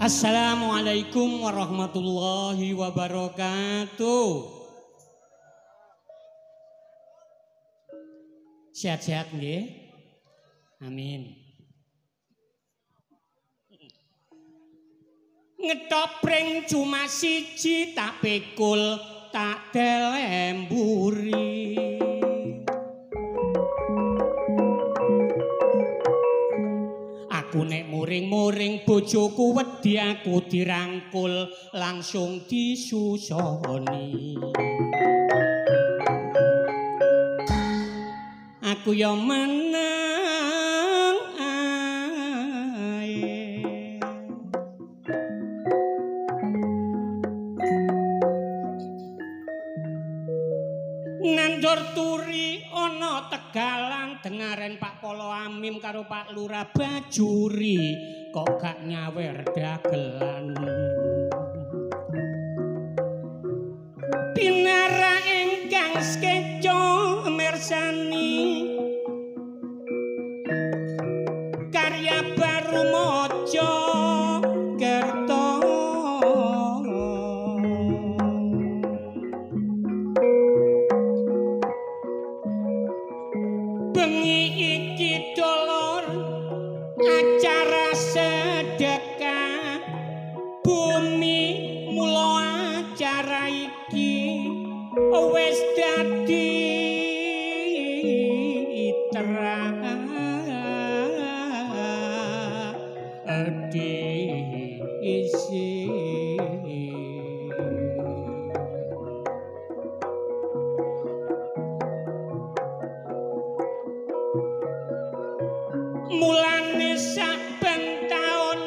Assalamualaikum warahmatullahi wabarakatuh. Sehat-sehat nggih. Amin. Ngetopring cuma siji tak pikul tak delemburi. Aku nek muring-muring bojoku wedi aku dirangkul langsung disusoni. Aku ya meneng ae. Nandur turi ana Tegalan dengaren Pak Polo Amim karo Pak Lurah Bajuri kok gak nyawer dagelan. Pinara ingkang skeco mirsani karya baru maca kerto. Bengi iki dolor acara sedekah bumi mula acara iki wis dadi tradisi. Mulane saben taun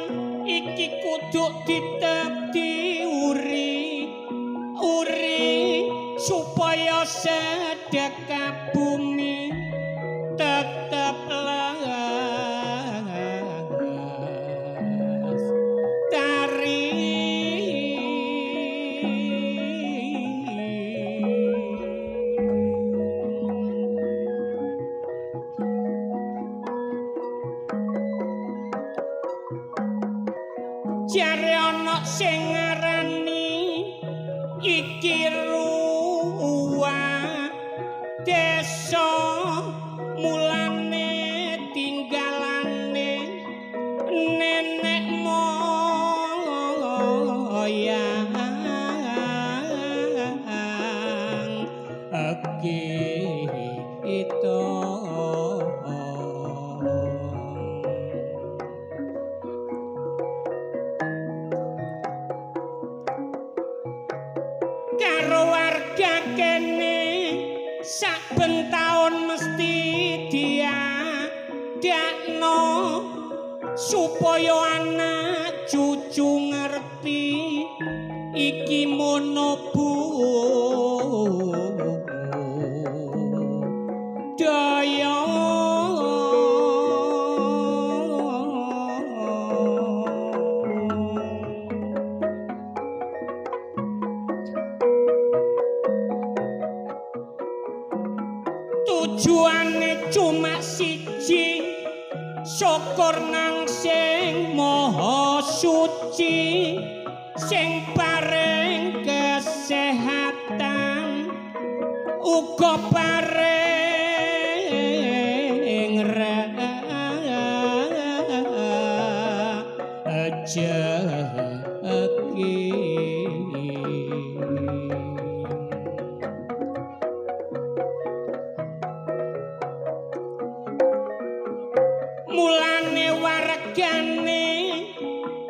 iki kudu tetep diuri uri supaya sedekah bumi tetep lestari. Jare ana sing ngarani iki ruwah desa mulane tinggalane nenek moyang kita. Karo warga kene saben taun mesti diadakno supaya anak cucu ngerti iki mono budaya. Tujuane cuma siji, syukur nang sing maha suci sing paring kesehatan uga paring rejeki. Mulane wargane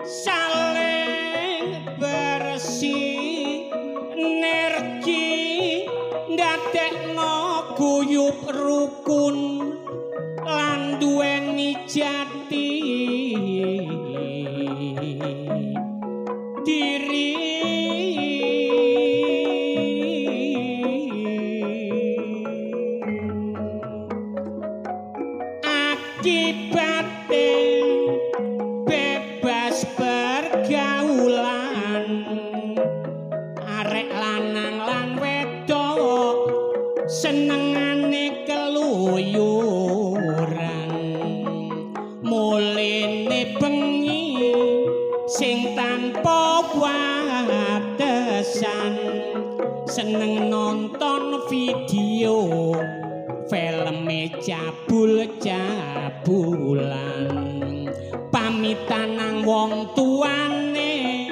saling bersih energi ndadekno guyub rukun lan duweni jati diri. Akibate bebas pergaulan arek lanang lan wedok senengane keluyuran mulene bengi sing seneng nonton video filme cabul-cabulan. Pamitan nang wong tuane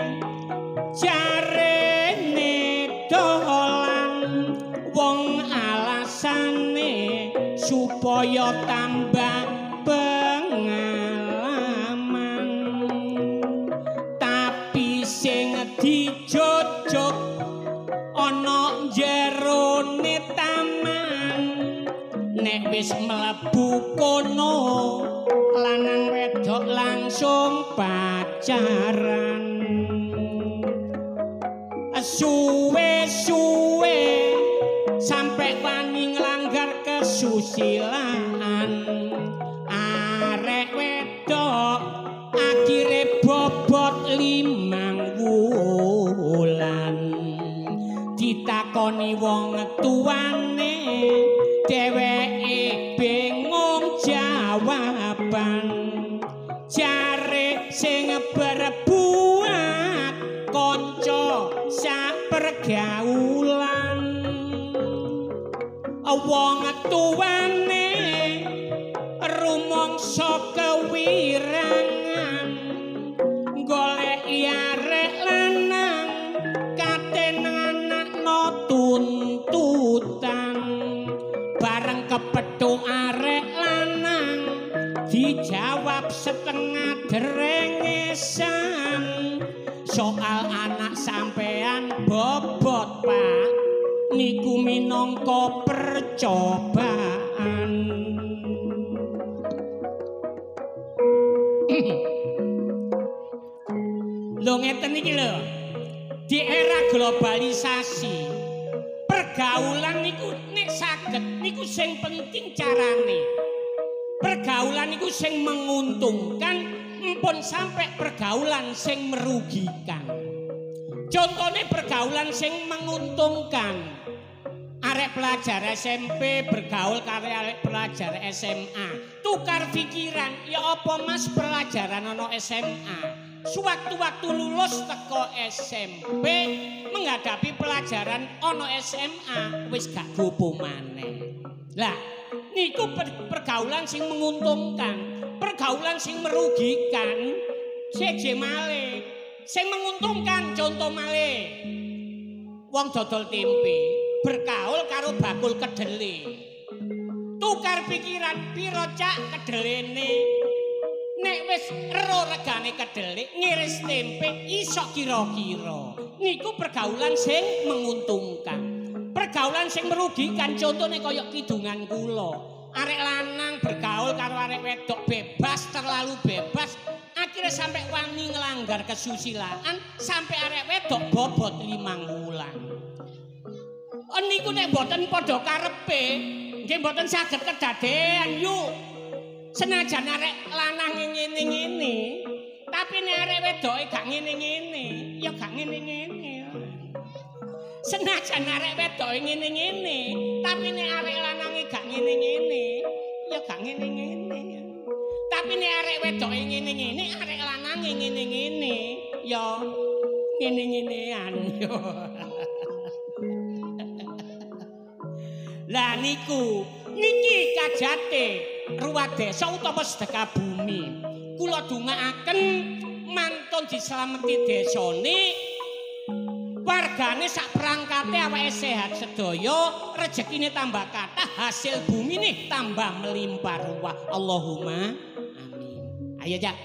jarene dolan, wong alasane supaya tambah pengalaman. Tapi sing dijojuk ana jerone taman, nek wis mlebu kono lanang wedok langsung pacaran. Suwe-suwe sampai wani nglanggar kesusilaan. Arek wedok akhire bobot 5 wulan. Ditakoni wong tuane, dheweke bingung jawaban. Jare sing berbuat kanca sak pergaulan. Wong tuane rumangsa kewirangan, goleki arek lanang katen anakno tuntutan. Bareng kepethuk arek lanang dijawab setengah drengesan. Soal anak sampean bobot Pak, niku minangka percobaan. Lho ngeten iki lho, di era globalisasi pergaulan niku nek saged niku sing penting carane. Pergaulan niku sing menguntungkan, empun sampai pergaulan sing merugikan. Contohnya pergaulan sing menguntungkan, arek pelajar SMP bergaul karo arek pelajar SMA, tukar pikiran, ya apa Mas pelajaran ana SMA. Sewaktu-waktu lulus teko SMP menghadapi pelajaran ana SMA wis gak gopo maneh. Lah niku pergaulan sing menguntungkan. Pergaulan sing merugikan seje malih. Sing menguntungkan contoh malih, wong dodol tempe bergaul karo bakul kedele, tukar pikiran piro cak kedelene. Nek wis ero regane kedele ngiris tempe iso kira-kira. Niku pergaulan sing menguntungkan. Pergaulan sing merugikan contone kaya kidungan kula. Arek lanang bergaul karo arek wedok bebas, terlalu bebas, akhirnya sampai wani ngelanggar kesusilaan, sampai arek wedok bobot 5 wulan. Niku nek mboten padha karepe, nggih mboten saged kedadean yuk. Senajan arek lanang ngene-ngene, tapi nek arek wedoke gak ngene-ngene, ya gak ngene-ngene. Senajan arek wedoke ngene-ngene, tapi nek arek lanange gak ngene-ngene, ya gak ngene-ngene. Tapi nek arek wedoke ngene-ngene, arek lanange ngene-ngene, ya ngene-ngenean. Lah niku, niki kajate ruwat desa utawa sedekah bumi. Kula dongaaken mantun dislameti desane, wargane sak perangkate awake sehat sedaya, rezekine tambah kathah, hasil bumine tambah melimpah ruah. Allahumma amin. Ayo Cak.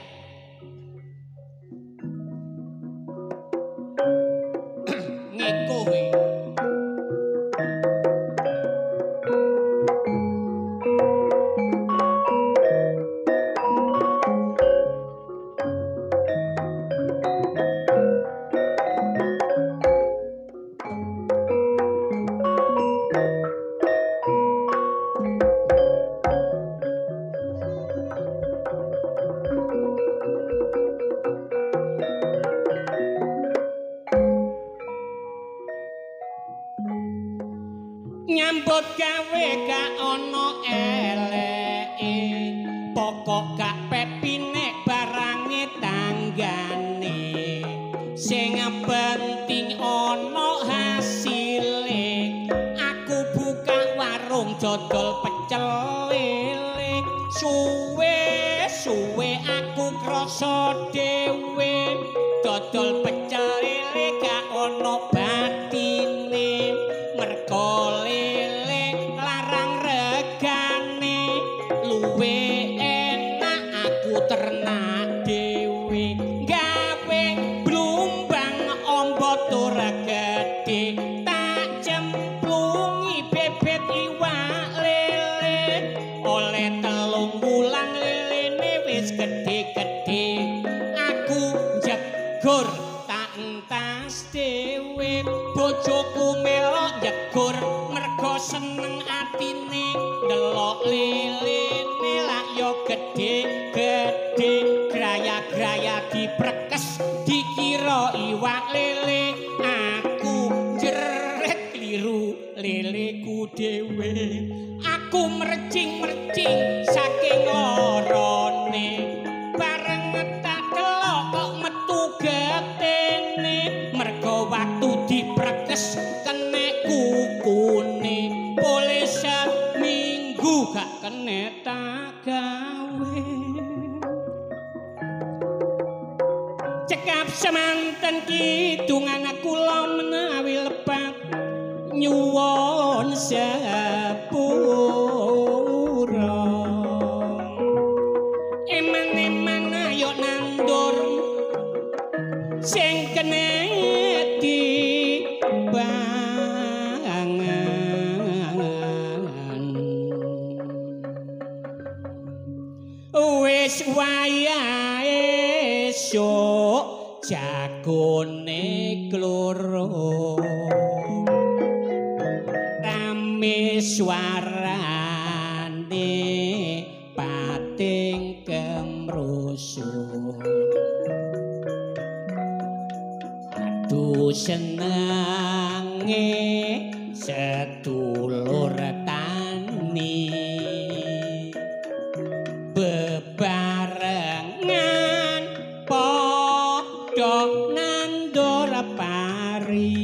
Ngeko we. Nyambut gawe gak ana eleke, pokok gak pepine barange tanggane, sing penting ana hasile. dodol pecel lele. Suwe-suwe aku krasa dhewe dodol pecel lele gak ono batine. Mergo lele larang regane, luwe enak aku ternak dhewe. Gawe blumbang ombo tur gedhe, tak cemplungi bebet iwak lele. Oleh 3 wulan lelene wis gedhe-gedhe, aku njegur tak entas dhewe. Bojoku melok njegur mergo seneng atine, ndelok lelene lak yo gedhe-gedhe. Graya-graya diprekes dikira iwak lele, aku jeret kliru leleku dhewe. Aku mercing-mercing saking lorone, bareng tak delok kok metu getene. Mergo waktu diprekes kenek kukune, boleh seminggu gak kenek tak gawe. Cekap semanten kidungan kula menawi lepat nyuwun sepura. Eman-eman ayo nandur sing kene dipangan. Wis wayahe esuk jagone kloro, rame suarane pating kemrusuh. Aduh senenge sedulur tani, bebarengan padha nandur pari.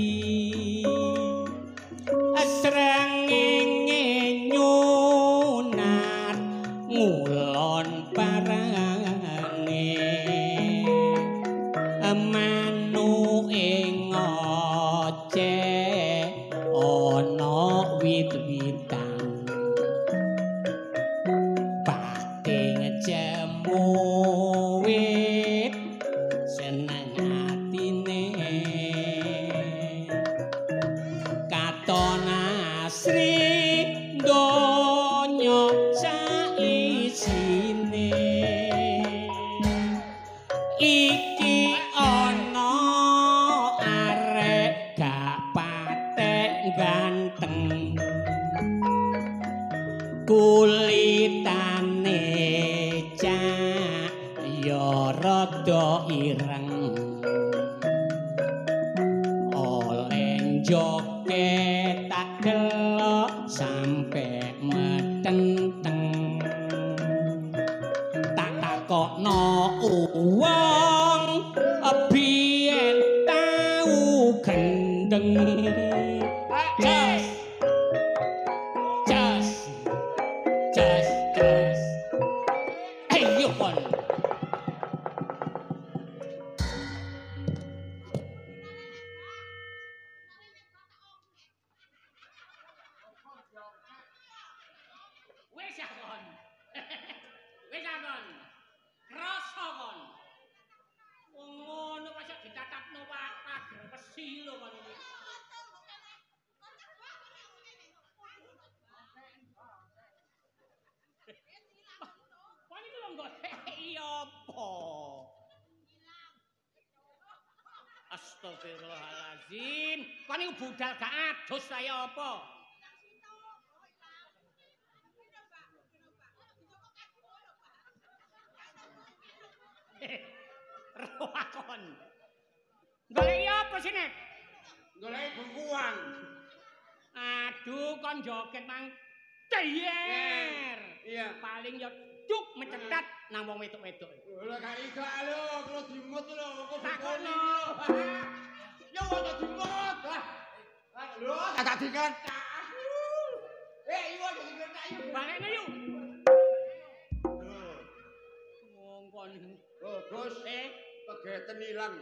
Srengenge nyunar ngulon parane, manuke ngoceh ana wit-witan. Pating cemuwit seneng atine, katon asri donya saisine. Iki ana arek gak patek ganteng, kulitane cak ya rada ireng. Oleh joget tak delok sampe metenteng, tak takokno wong biyen tau gendeng. Jos jos jos jos, ayo kon. Wis akon. Wis akon. Krasa kon. Wong ngono kok iso ditatapno pager wesi lho kon iki. Kon iki lho goleki apa? Astagfirullahalazim. Kon iku budal gak adus kaya apa? Ruwakon. Goleki apa sih, Nek? Goleki bengkuang. Aduh, kon joget mang teyer. Iya. Paling yo cuk mencetat nang wong wedok-wedok. Lho gak iso lho, kula dimut lho, kok Takono. Ya wong dimut. Lah. Lho, tak dikan. Eh, iku Breten ilang.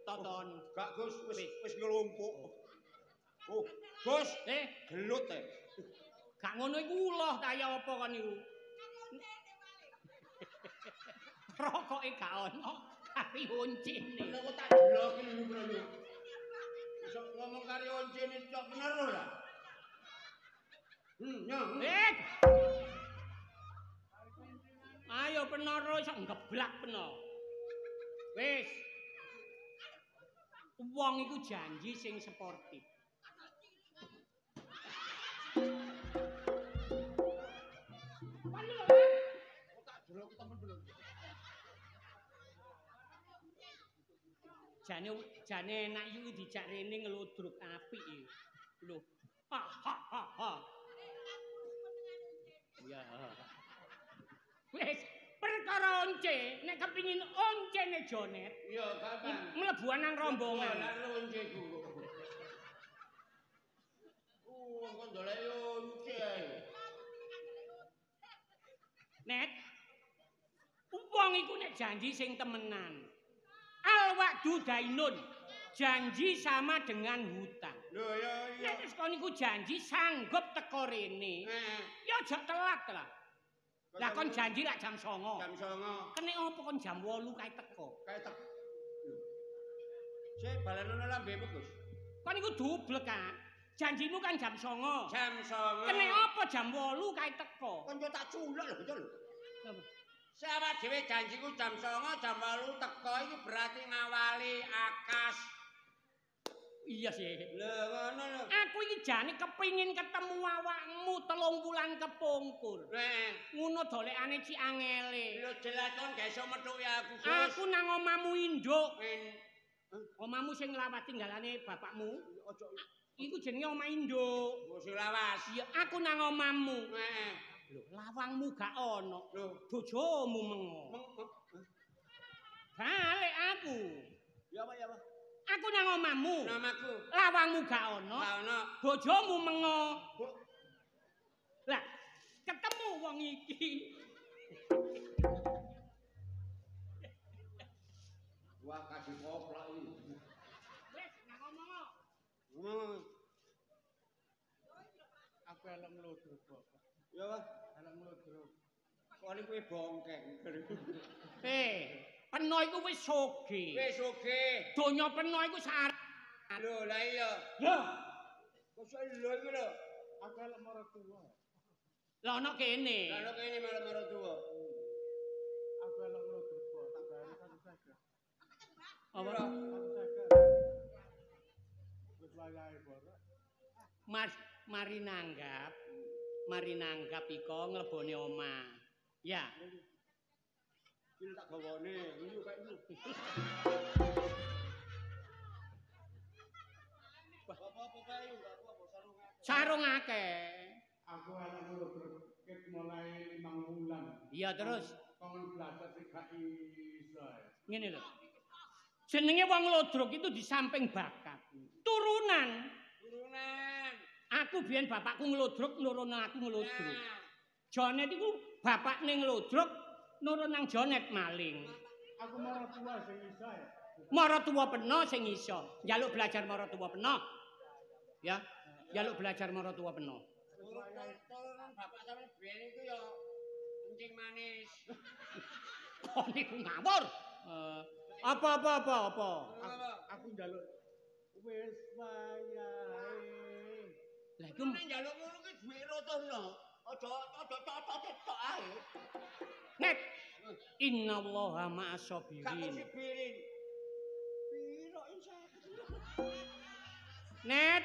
Toton. Gak Gus, wis nglumpuk. Oh, Gus, gelut e. Gak ngono iku uloh ta ya apa kon niku? Rokoke gak ono, kari oncene. Lha kok tak jeloki lho lho. Iso ngomong kari oncene cok bener lho lah. Eh. Ayo penoro iso ngeblak peno. Wis. Wong iku janji sing sportif. Jane enak iki dijak rene ngludruk apik iki. Lho. Ha ha ha ha. Ya. Wis, perkara once, nek kepingin oncene Jonet, iya kapan? Mlebu nang rombongan. Lah onceku. Wong kok ndoleki once. Nek wong iku nek janji sing temenan. Al wa'du dainun. Janji sama dengan hutang. Lho ya iya. Nek wis kon iku janji sanggup teko rene. Ya aja telat lah. Lah kon janji lak jam 09.00. Jam 09.00. Kene opo kon jam 8 kae teko? Kae teko. Sik balenono lambemu, Gus. Kon iku dublek, Kak. Janjimu kan jam 09.00. Jam 09.00. Kene opo jam 8 kae teko? Kon yo tak culek lho, Gus. Lho. Sawak dhewe janjiku jam 09.00, jam 8 teko iki berarti ngawali akas. Iya sih. Lho ngono lho. Aku iki jane kepingin ketemu awakmu 3 wulan kepungkur. Heeh. Ngono dolekane cik angele. Lho jelas kon gak iso methuki aku, Gus. Aku nang omamu induk. Omamu sing lawas tinggalane bapakmu. Ojo. Iku jenenge omah induk. Sing lawas. Iya, aku nang omamu. Heeh. Lho, lawangmu gak ono. Lho, bojomu mengo. Balik aku. Ya apa ya apa? Aku nang omamu. Namaku. Lawangmu gak ono. Gak ono. Bojomu mengo. Lah, ketemu wong iki. Wah, kasih koplak iki. Wis, nang ngomong. Ngomong. Aku elok ngludruk kok. Ya, Pak. Elok ngludruk. Soale kowe bongkeng. Peno iku wis sugih. Wis sugih. Donya peno iku sak. Lho, lah iya. Lho. Kok iso lho iki lho. Aku elok maratuwa. Lah ana kene. Lah ana kene malah maratuwa. Aku elok ngludruk kok, tak bayar 150. Apa? 150. Wis wayahe borok. Mas, mari nanggap. Mari nanggap iko nglebone omah. Ya. Iki tak gawane, iki kaya iki. Apa-apa kae apa sarung. Sarung akeh. Aku elok ngludruk ket mulai 5 wulan. Iya terus kon belajar sing gak iso. Ngene lho. Jenenge wong ludruk itu di samping bakat. Turunan. Turunan. Aku biyen bapakku ngludruk nurun aku ngludruk. Jonet iku bapakne ngludruk nurun nang Jonet maling. Aku maratuwa sing iso ya. Maratuwa peno sing iso. Njaluk belajar maratuwa peno. Ya, njaluk belajar maratuwa peno. Turunan bapak sampeyan biyen iku ya kencing manis. Kok niku ngawur. Apa apa apa apa. Aku njaluk wis wayahe. Lah iku nek njaluk ngono ki duwe rotono. Aja aja cocok ae. Nek innallaha ma'as sabirin. Gak sabirin. Piro insya. Net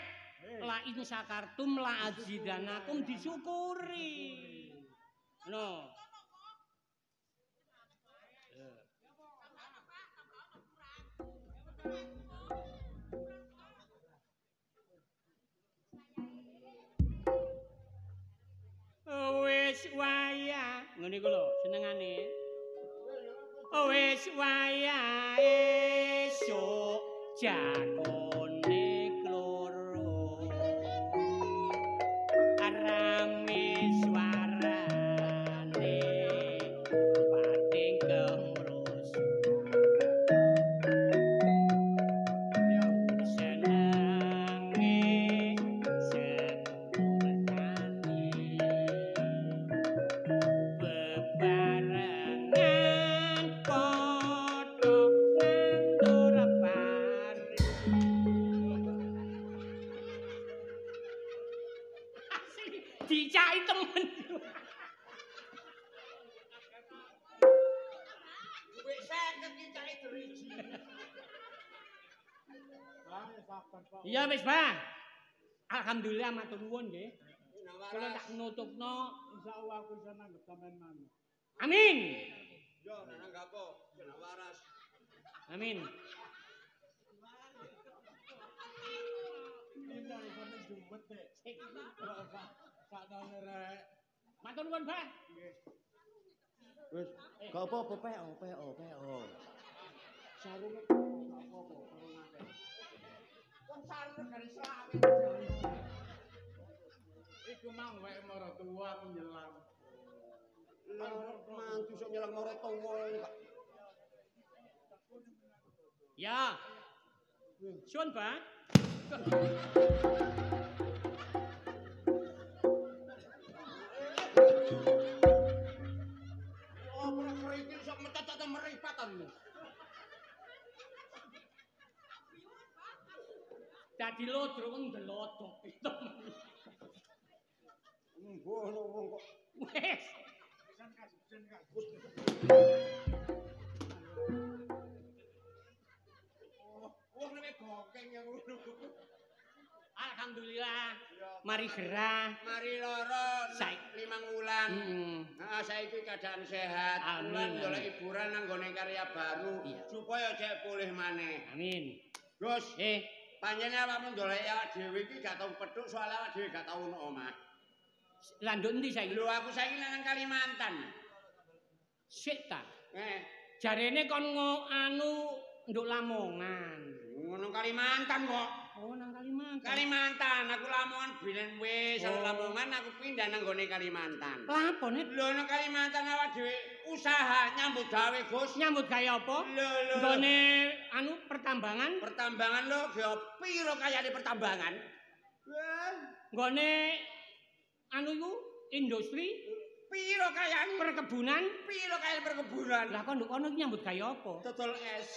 la in syakartum la azidanakum disyukuri. No. Wis wayah ngene iku lho senengane. Wis wayah esuk jagone kloro. Rame suarane pating kemrus. Dicaki temen. Wis 50 dicaki driji. Iya wis, Bang. Alhamdulillah matur nuwun nggih. Kula tak nutupno insyaallah aku iso nanggep sampean maneh. Amin. Yo nanggap apa? Ben waras. Amin. Matur nuwun, Pak. Nggih. Wis, gak apa-apa, PO, PO, PO. Sarunge gak apa-apa, sarung akeh. Wong sarung dari selawe. Iku mang wek maratuwa aku nyelang. Lha mantu sok nyelang maratuwa kok. Ya. Suwun, Pak. Oh, ora kerikil sok metet meripatan. Dadi lodro wong ndelodok itu. Mbuh ono wong kok. Wis. Wong nek gokeng ya ngono. Alhamdulillah. Mari gerah, mari loro, 5 wulan. Heeh, saiki keadaan sehat. Amin. Golek hiburan nang nggone karya baru supaya cek pulih maneh. Amin. Gus, panjenengan awakmu ndolek awak dhewe iki gak tau petuk soalé awak dhewe gak tau ono omah. Lah nduk endi saiki? Lho aku saiki nang Kalimantan. Sik ta. Jarene kon anu nduk Lamongan. Ngono Kalimantan kok. Oh, nang Kalimantan. Kalimantan, aku Lamongan bilen wis, oh. Lamongan aku pindah nang nggone Kalimantan. Lah apa nek? Lho nang Kalimantan awak dhewe usaha nyambut gawe, Gus. Nyambut gawe apa? Lho lho. Nggone anu pertambangan? Pertambangan lho, ge piro kayane pertambangan? Wah, nggone anu iku industri piro kayane perkebunan? Piro kayane perkebunan? Lah kok nduk kono iki nyambut gawe apa? Dodol es.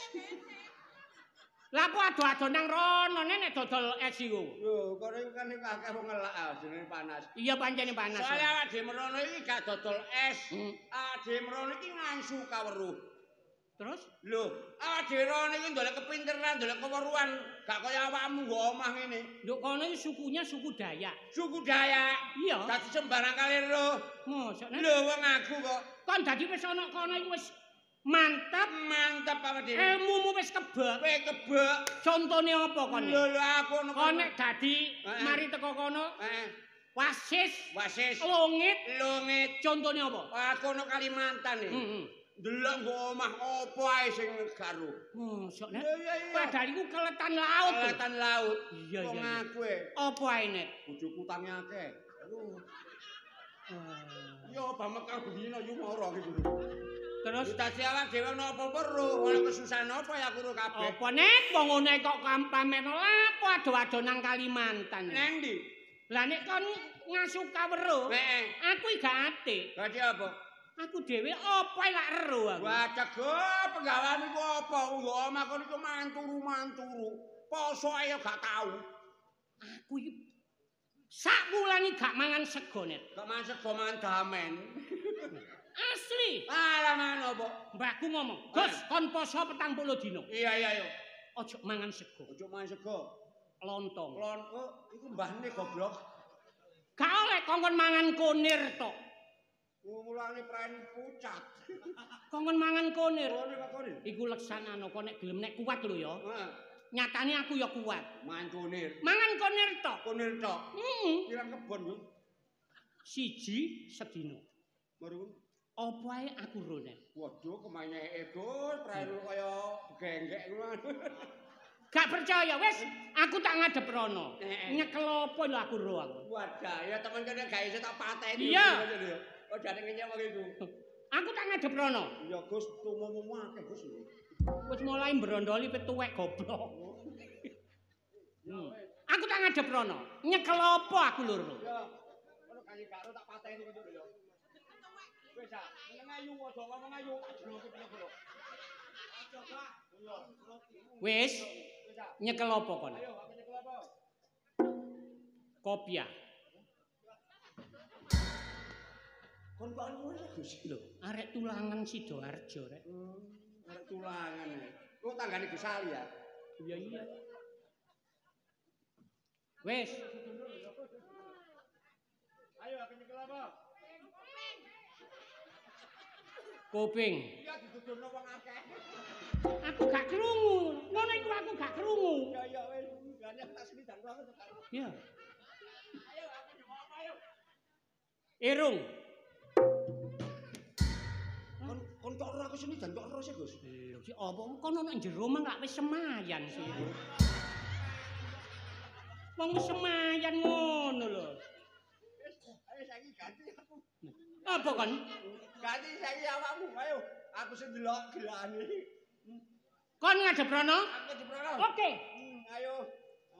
Lah kok ado-ado nang rono nek dodol es iku. Lho, kono iku kan akeh wong ngelak jenenge panas. Iya pancene panas. Soale awak dhewe merono iki gak dodol es. Awak dhewe merono iki ngangsu kaweruh. Terus? Lho, awak dhewe rono iki ndolek kepinteran, ndolek keweruhan, gak kaya awakmu nggo omah ngene. Nduk kono iki sukunya suku Dayak. Suku Dayak? Iya. Dadi sembarang kalir lho. Mosok nek? Lho wong aku kok. Kon dadi wis ana kono iku wis mantep, mantep apa dhewe. Ilmumu wis kebek. Wis kebek. Contone apa kon? Lho lho aku ono. Kon nek dadi mari teko kono. Wasis, wasis. Longit, longit. Contone apa? Aku ono Kalimantan iki. Heeh. Ndelok nggo omah apa ae sing garo. Mosok nek. Iya. Padahal iku keletan laut. Keletan laut. Iya iya. Wong aku e. Apa ae nek? Bojoku tangi akeh. Yo Bamekah bendina yo moro iki. Terus dadi awak dhewe ana apa-apa ro, ana kesusahan apa ya aku ro kabeh. Apa nek wong ngene kok pamer lapo ado-ado nang Kalimantan. Nang ndi? Lah nek kon ngasu kaweruh, aku iki gak atik. Dadi apa? Aku dhewe apa lak ero aku. Wah, cegah penggawean iku apa? Nggo omah kono iku manturu-manturu. Poso ae gak tau. Aku iki sak wulan iki gak mangan sego nek. Gak mangan sego mangan damen. Asli. Alah mangan apa? Mbahku ngomong, "Gus, kon poso 40 dina." Iya iya iya. Ojo mangan sego. Ojo mangan sego. Lontong. Lontong iku mbahne goblok. Gak oleh kongkon mangan kunir tok. Mulane praen pucat. Kongkon mangan kunir. Kunir. Iku leksanano kok nek gelem nek kuat lho ya. Heeh. Nyatane aku ya kuat. Mangan kunir. Mangan kunir tok. Kunir tok. Heeh. Pirang kebon yo? Siji sedina. Baru apa ae aku rone. Waduh kemanyeke Gus, praen kaya begenggek ngono. Gak percaya wis, aku tak ngadep rono. Nyekel apa lho aku ro aku. Wadah, ya temen kene gak iso tak pateni. Iya. Oh, jane ngenyek wong iku. Aku tak ngadep rono. Iya, Gus, tumomu akeh, Gus. Wis mulai mbrondoli tuwek goblok. Aku tak ngadep rono. Nyekel apa aku lho ro. Ya. Ono kaya gak ro tak pateni kok lho ya. Wis ah, meneng ayu aja ngomong ayu tak jeloke piye-piye. Aja, Pak. Wis. Nyekel apa kon? Ayo, aku nyekel apa? Kopiah. Kon kok ngono Gus lho. Arek tulangan Sidoarjo rek. Arek tulangan. Kok tanggane Gus Ali ya? Iya iya. Wis. Ayo aku nyekel apa? Kuping. Iya dituduhno wong akeh. Aku gak krungu. Ngono iku aku gak krungu. Iya iya wis. Gane tak selidan aku. Iya. Ayo aku nyemok apa ayo. Irung. Kon kok ora aku selidan kok ora sih Gus. Lho si apa kono nang jero mang lak wis semayan sih. Wong wis semayan ngono lho. Wis, ayo saiki ganti aku. Apa kon? Ganti saiki awakmu, ayo. Aku sing ndelok gelane. Kon ngadep rono? Aku ngadep rono. Oke. Ayo.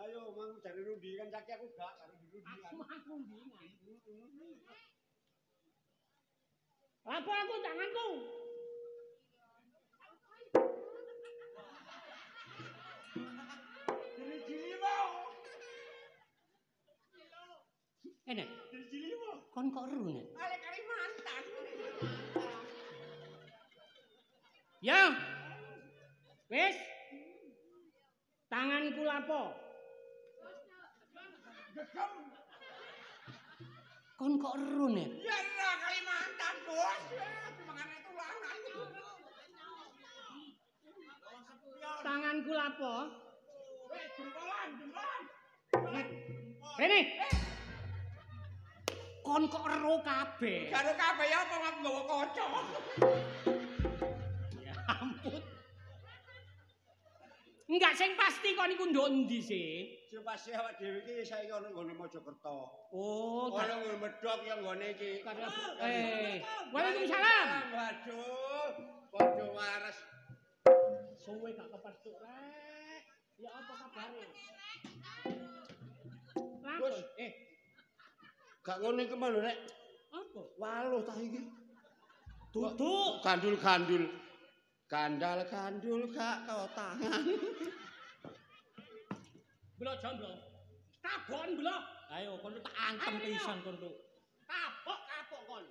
Ayo mang jare rundingan saiki aku gak karo rundingan. Aku rundingan. Apa aku tanganku? Jili-jili mau. Enek. Jili-jili mau. Kon kok ero nek? Ale Kalimantan. Ya. Wis. Tanganku lapo? Gegem. Kon kok ero nek? Ya ora Kalimantan, Bos. Mangane tulangan. Tanganku lapo? Wis jempolan, jempolan. Rene. Kon kok ero kabeh. Karo kabeh ya apa aku nggawa kaca. Ya ampun. Enggak sing pasti kon iku nduk endi sih? Sing pasti awak dhewe iki saiki ana nggone Mojokerto. Oh, ana nggone Medhok ya nggone iki. Waalaikumsalam. Waduh, padha waras. Suwe gak kepethuk rek. Ya apa kabare? Gus, gak ngono iki lho rek. Apa? Waluh ta iki. Duduk gandul-gandul. Gandal-gandul gak kau tangan. Blok jomblo. Tabon blok. Ayo kon tak antem pisan kon tuk. Kapok kapok kon.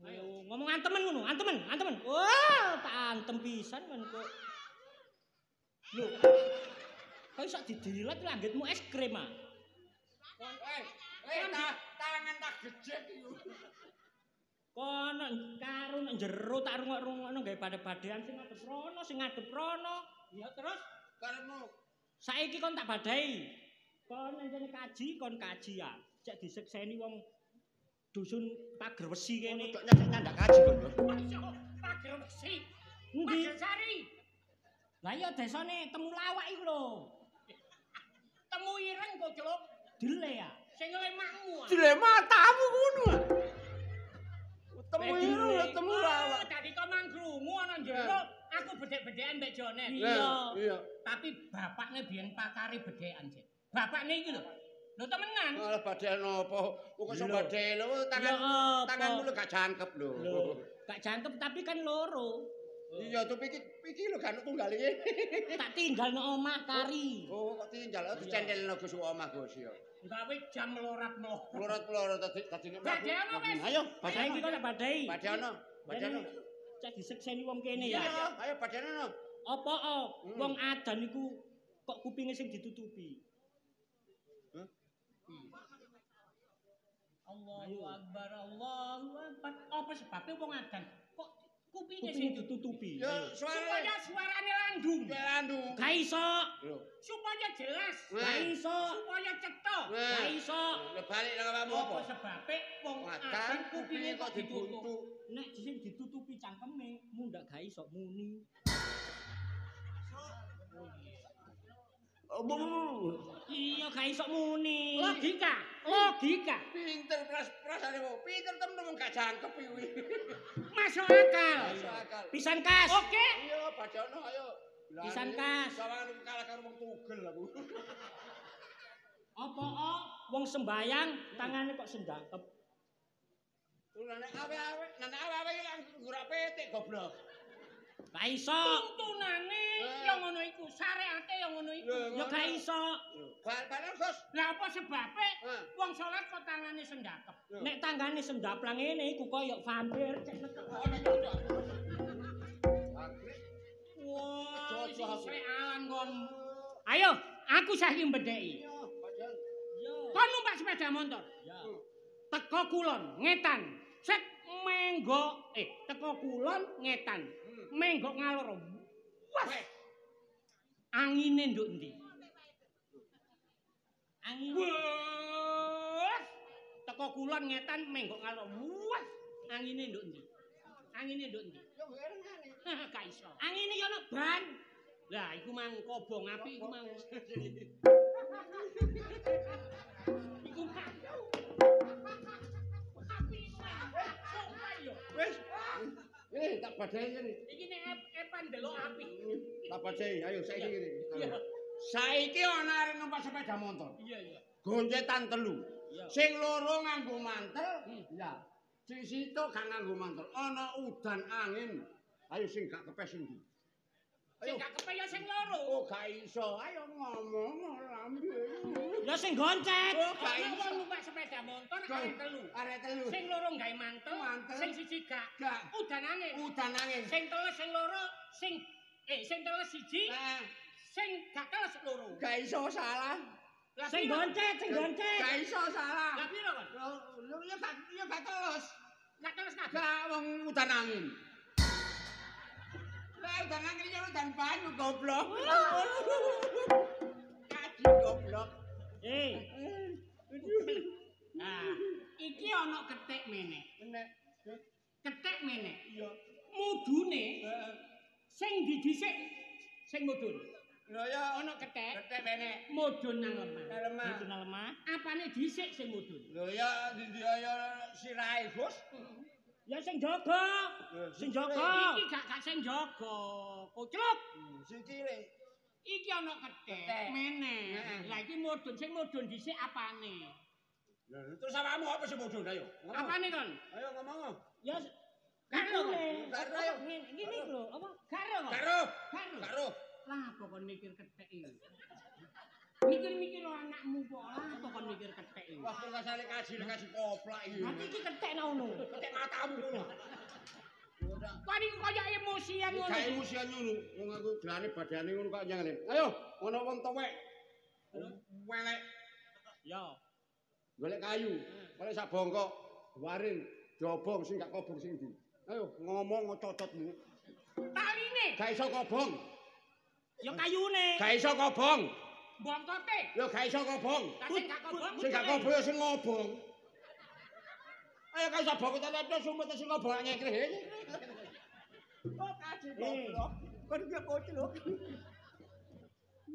Ayo ngomong antemen ngono, antemen, antemen. Wah, tak antem pisan kon kok. Lho. Kok iso didilat langgitmu es krim ah. Kon tangan tak gejek iku. Kon karo nang jero tak rungok-rungokno gawe badhe-badhean sing ngadep rono, sing ngadep rono. Ya terus karepmu. Saiki kon tak badhai. Kon encene kaji, kon kaji ya. Cek disekseni wong dusun Pagerwesi kene. Kok nyandak kaji kon lho. Pagerwesi. Wesi. Endi? Pagersari. Lah iya desane Temulawak iku lho. Temu ireng kok, Celuk. Dele ya. Sing lemakmu. Dele matamu ngono. Temu ireng Temulawak. Dadi kok mangkrungu ana njero, aku bedhek-bedhekan mbek Jonet. Iya. Iya. Tapi bapakne biyen pakare bedhekan, Cek. Bapakne iki lho. Lho temenan. Malah badhe napa? Kok iso badhe lho tangan tanganmu lho gak jangkep lho. Lho, gak jangkep tapi kan loro. Iya, tapi iki lho gak tunggal iki. Tak tinggal nang omah kari. Oh, kok tinggal dicentelno Gus omah Gus ya. Gawe jam melorat-melorot. Melorot-melorot tadi nek badhe ono wis. Ayo, badhe iki kok tak badhei. Badhe ono, badhe ono. Cek disekseni wong kene ya. Iya, ayo badhe ono. Apa wong adan iku kok kupinge sing ditutupi? Allahu Akbar, Allahu Akbar. Apa sebabnya wong adan kok kupinge sing ditutupi? Ya, supaya suarane landung. Landung. Ga iso. Supaya jelas. Ga iso. Supaya cetha. Ga iso. Lha balik nang awakmu apa? Apa sebabe wong adan kupinge kok ditutup? Nek sing ditutupi cangkeme, mundak ga iso muni. Iya gak iso muni. Logika, logika. Pinter pras-prasane kok. Pinter temen wong gak jangkep kuwi. Masuk akal. Masuk akal. Pisan kas. Oke. Iya, badhono ayo. Pisan kas. Sawangan kalah karo wong tugel aku. Apa wong sembayang tangane kok sendangkep. Nek awe-awe, nek awe-awe iki ngurak petik goblok. Gak iso. Tuntunane ya ngono iku, syariate ya ngono iku. Ya gak iso. Bal-balan, Gus. Lah apa sebabe wong salat kok tangane sendakep? Nek tanggane sendaplang ngene iku koyo vampir cek nekek. Wah, alan kon. Ayo, aku saiki mbedheki. Kon numpak sepeda motor. Teko kulon ngetan. Sek menggok, teko kulon ngetan. Menggok ngalor. Wah. Angine nduk endi? Angin. Wah. Teko kulon ngetan menggok ngalor. Wah. Angine nduk endi? Angine nduk endi? Yo ngene. Gak iso. Angine yo ono ban. Lah iku mang kobong api iku mang. Iku mang. Api iku mang. Sumpah yo. Wis. Ini tak badai ngene. Iki nek epan delok api. Tak badai, ayo saiki ngene. Saiki ana arek numpak sepeda motor. Iya, iya. Goncetan telu. Sing loro nganggo mantel, ya. Sing sitok gak nganggo mantel. Ana udan angin. Ayo sing gak kepes sing ndi? Sing gak kepes ya sing loro. Oh, gak iso. Ayo ngomong lambe. Ya sing goncet. Oh, gak iso. Wong numpak sepeda motor arek telu. Arek telu. Sing loro gawe mantel, sing siji gak. Udan angin. Udan angin. Sing teles sing loro, sing sing teles siji. Sing gak teles loro. Gak iso salah. Sing goncet, sing goncet. Gak iso salah. Lah piro kon? Lho ya gak ya gak teles. Gak teles kabeh. Gak wong udan angin. Lah udan angin ya udan banyu goblok. Kaji goblok. Nah, iki ana kethek meneh. Menek. Kethek meneh. Iya. Mudune sing ndi dhisik sing mudun. Lho ya ana kethek. Kethek meneh. Mudun nang lemah. Nang lemah. Mudun nang lemah. Apane dhisik sing mudun? Lho ya ndi ya sirahe, Gus. Ya sing jaga. Sing jaga. Iki gak sing jaga. Kocluk. Sikile. Iki ana kethek meneh. Lah iki mudun sing mudun dhisik apane? Lha terus awakmu apa sing mudun ayo? Apane kon? Ayo ngomong. Ya karo. Karo ayo. Ngene lho, apa? Karo. Karo. Karo. Lah apa kon mikir kethek iki? Mikir-mikir anakmu kok lah apa kon mikir kethek iki? Wah, kok rasane kaji koplak iki. Berarti iki kethek nang ngono. Kethek matamu ngono. Kok niku kaya emosian ngono. Kayak emosian ngono. Wong aku gelane badane ngono kok nyangene. Ayo, ana wong tuwek. Welek. Ya. Golek kayu, golek sak bongkok, waring, diobong sing gak kobong sing ndi. Ayo ngomong cocotmu. Taline. Gak iso kobong. Ya kayune. Gak iso kobong. Bongkote. Ya gak iso kobong. Lah sing gak kobong. Sing gak kobong ya sing ngobong. Ayo gak iso bongkot ta sumpet sing ngobong nyekreh. Oh kaji goblok. Kon iki koclok.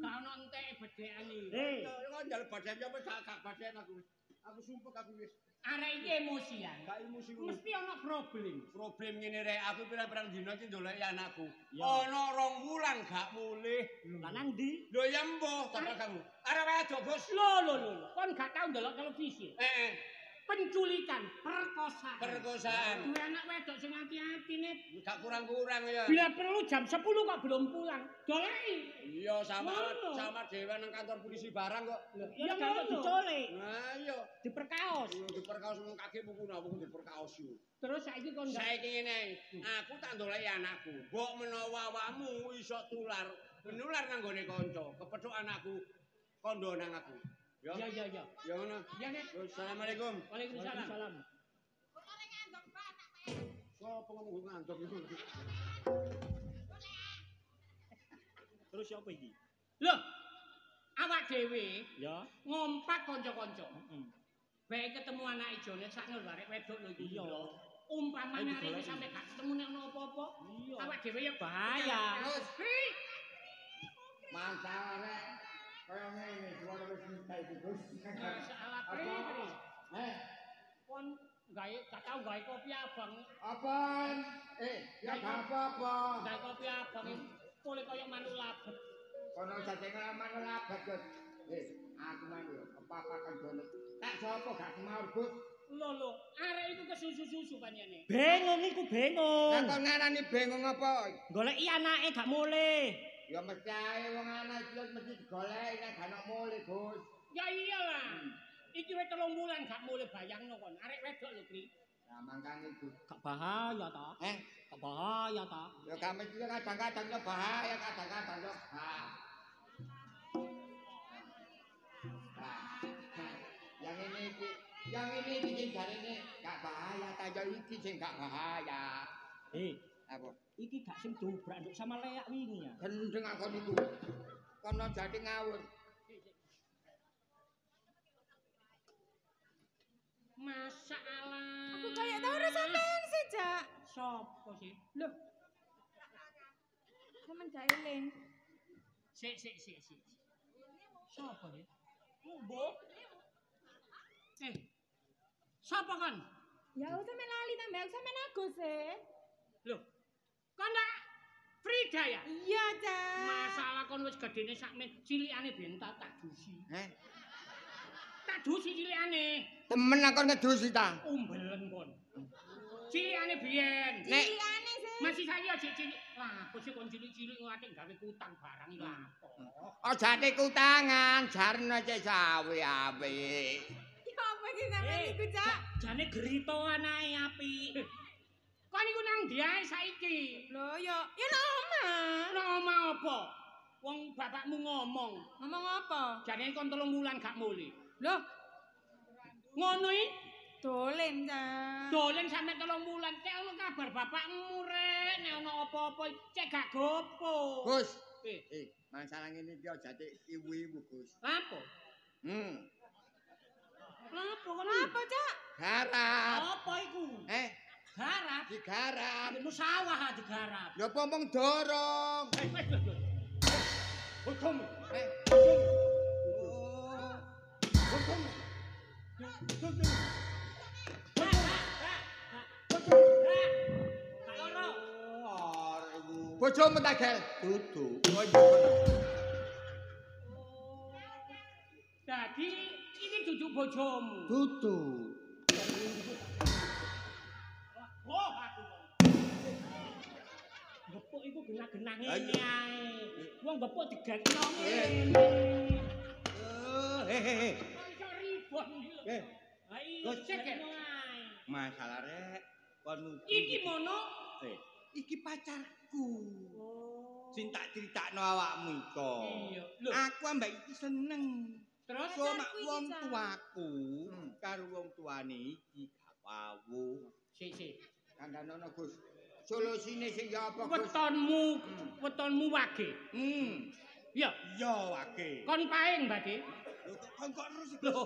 Gak ono enteke bedhekan iki. Kok njaluk badan apa gak badan aku. Aku sumpek aku wis. Arek iki emosian. Gak emosi ngono. Mesti ono problem. Problem ngene rek, aku pirang-pirang dina iki ndoleki anakku. Ono 2 wulan gak mulih. Lah nang ndi? Lho ya mbuh, tak kamu. Arek wedok, Gus. Lho lho lho. Kon gak tau ndelok televisi. Heeh. Penculikan, perkosaan. Perkosaan. Duwe anak wedok sing ati-ati nek gak kurang-kurang ya. Bila perlu jam 10 kok belum pulang, doleki. Iya, sama sama dhewe nang kantor polisi barang kok. Ya gak dicolik. Nah iya, diperkaos. Diperkaos wong kaki buku napa diperkaos yo. Terus saiki kon saiki ngene, aku tak ndoleki anakku. Mbok menawa awakmu iso tular, menular nang gone kanca, kepethuk anakku kondo nang aku. Ya ya ya. Ya ngono. Ya Nek. Assalamualaikum. Waalaikumsalam. Kok ngantuk Pak anak Pak. Sopo ngomong ngantuk iku? Terus siapa iki? Loh. Awak dhewe ya ngompak kanca-kanca. Heeh. Bae ketemu anake Jonet sakno lho arek wedok lho iki. Iya. Umpamane arek iki sampe gak ketemu nek ono apa-apa, awak dhewe ya bahaya. Terus kri. Masalah rek kaya ngene kuwi wis entek iki Gus. Masalah pri. Eh, kon gawe gak tau gawe kopi abang. Apaan? Ya gak apa-apa. Gawe kopi abang pole kaya manuk labet. Kono jajengan manuk labet, Gus. Aku mang yo kepapakan Jonet. Tak sapa gak semaur, Gus. Lho lho, arek iku kesusu-susu panjene. Bingung iku bingung. Lah kok ngarani bingung apa? Goleki anake gak mulih. Ya mesti ae wong anak iki mesti digoleki nek gak ono mulih, Gus. Ya iyalah. Iki wis 3 wulan gak mulih bayangno kon. Arek wedok lho, Kri. Lah mangkane iku. Gak bahaya ta? Eh, Gak bahaya ta? Ya gak mesti kadang-kadang yo bahaya, kadang-kadang yo gak. Nah, yang ini iki, yang ini iki sing jarene gak bahaya ta ya iki sing gak bahaya. Eh, Apa? iki gak sing dobrak nduk sama leak wingi ya. Gendeng aku niku. Kono jati ngawur. Masalah. Aku kayak tau ora sampean sih, Cak. Sopo sih? Loh. Sampean gak eling. Sik sik sik sik. Sopo sih? Mbok. Eh. Sopo kon? Ya aku sampean lali ta, Mbak. Aku sampean Agus e. Loh. Kon ndak Frida ya? Iya, Cak. Masalah kon wis gedene sakmen cilikane ben tak dusi. Heh. Tak dusi cilikane. Temen aku ngedusi ta. Umbelen kon. Cilikane biyen. Nek Cilikane sih. Masih saya aja cilik. Lah, apa sih kon cilik-cilik ngate gawe kutang barang iki lha apa? aja ate kutangan, jarno cek sawe-awe. Ya apa sih sampean iku, Cak? Jane gerito anake apik. Kon iku nang ndi ae saiki? Lho, ya ya nang omah. Nang omah apa? Wong bapakmu ngomong, Ngomong apa? jarene kon 3 wulan gak mulih. Loh, Ngono iki dolen, Cak. dolen sampe 3 wulan. Cek ono kabar bapakmu rek, nek ono apa-apa cek gak gopo. Gus, Eh, masalah ngene iki aja ate ibu-ibu, Gus. Lha apa? Hmm. Lha apa kon? Apa, Cak? Garap. Apa iku? Eh, Garap. digarap. Ambekmu sawah ah digarap. Lha apa mung dorong? Eh, wes, wes, wes. Bojomu. Eh, Bojomu. Bojomu. Bojomu. Gak, gak, gak, gak. Gak loro. Oh, arek iku. Bojomu ta, Gel? Dudu. Oh iya bener. Dadi iki dudu bojomu. Dudu. Oh, aku. Gepuk iku genah-genah Lah ngene iya. ae. Wong gepuk digetno ngene. Eh, he he. Kok iso ribon iki lho. Eh, Ha iya, Gus, cek ya? digetno ae. masalah rek kon nguji. Iki mono Eh, iki pacarku. Sing tak critakno awakmu iko. Iya. Lho, Aku ambek iki seneng. terus So mak Pacarku iki, wong Cak. tuaku karo wong tuane iki gak wawuh. sik sik. Kandhanono, Gus. Solusine sing ya apa, Gus? Wetonmu, wetonmu wage. Hmm. Iya, Iya wage. kon paing berarti. Lho kok kon kok terus iki? Lho.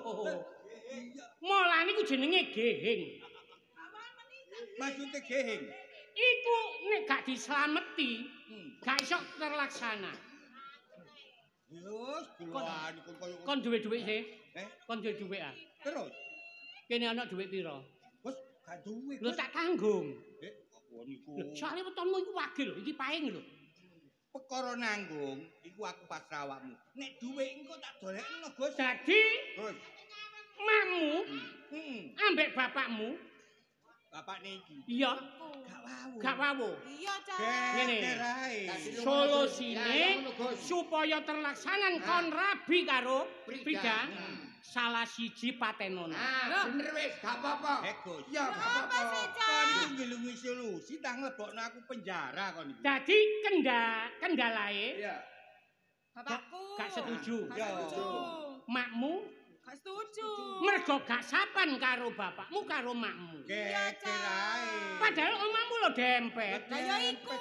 Iya. Mulane iku jenenge gehing. Maksude gehing. Iku nek gak dislameti, gak iso terlaksana. Wis kulane kon koyo Kon duwe dhuwit sih? Eh, Kon duwe dhuwit ah. terus. Kene ana dhuwit pira? Wis gak duwe. Lho tak tanggung. Eh, kok kon iku. Lho, soalnya wetonmu iku wage lho, iki paing lho. Perkara nanggung iku aku pasrah awakmu. Nek duwe engko tak dolekno, Gus. Dadi Gus, makmu ambek bapakmu, Bapak niki iya, gak wawuh. gak wawuh. Iya, Cak. Ngene. Geger ae. Dadi lu- Ya, ya Solusine ngono, Gus. supaya terlaksana kon rabi karo Frida. Frida, salah siji patenono. Ah, bener wis, gak apa-apa. Eh, Gus. Iya, gak Apa apa-apa. sih, Cak? Kon iku ngelungi solusi ta nglebokno aku penjara kon iku. Dadi kendalae Iya. Bapakku. gak setuju. Gak Ya. setuju. Makmu Gak setuju. mergo gak sapan karo bapakmu karo makmu. Iya, Geger ae. Padahal omamu lho dempet. Lah ya iku.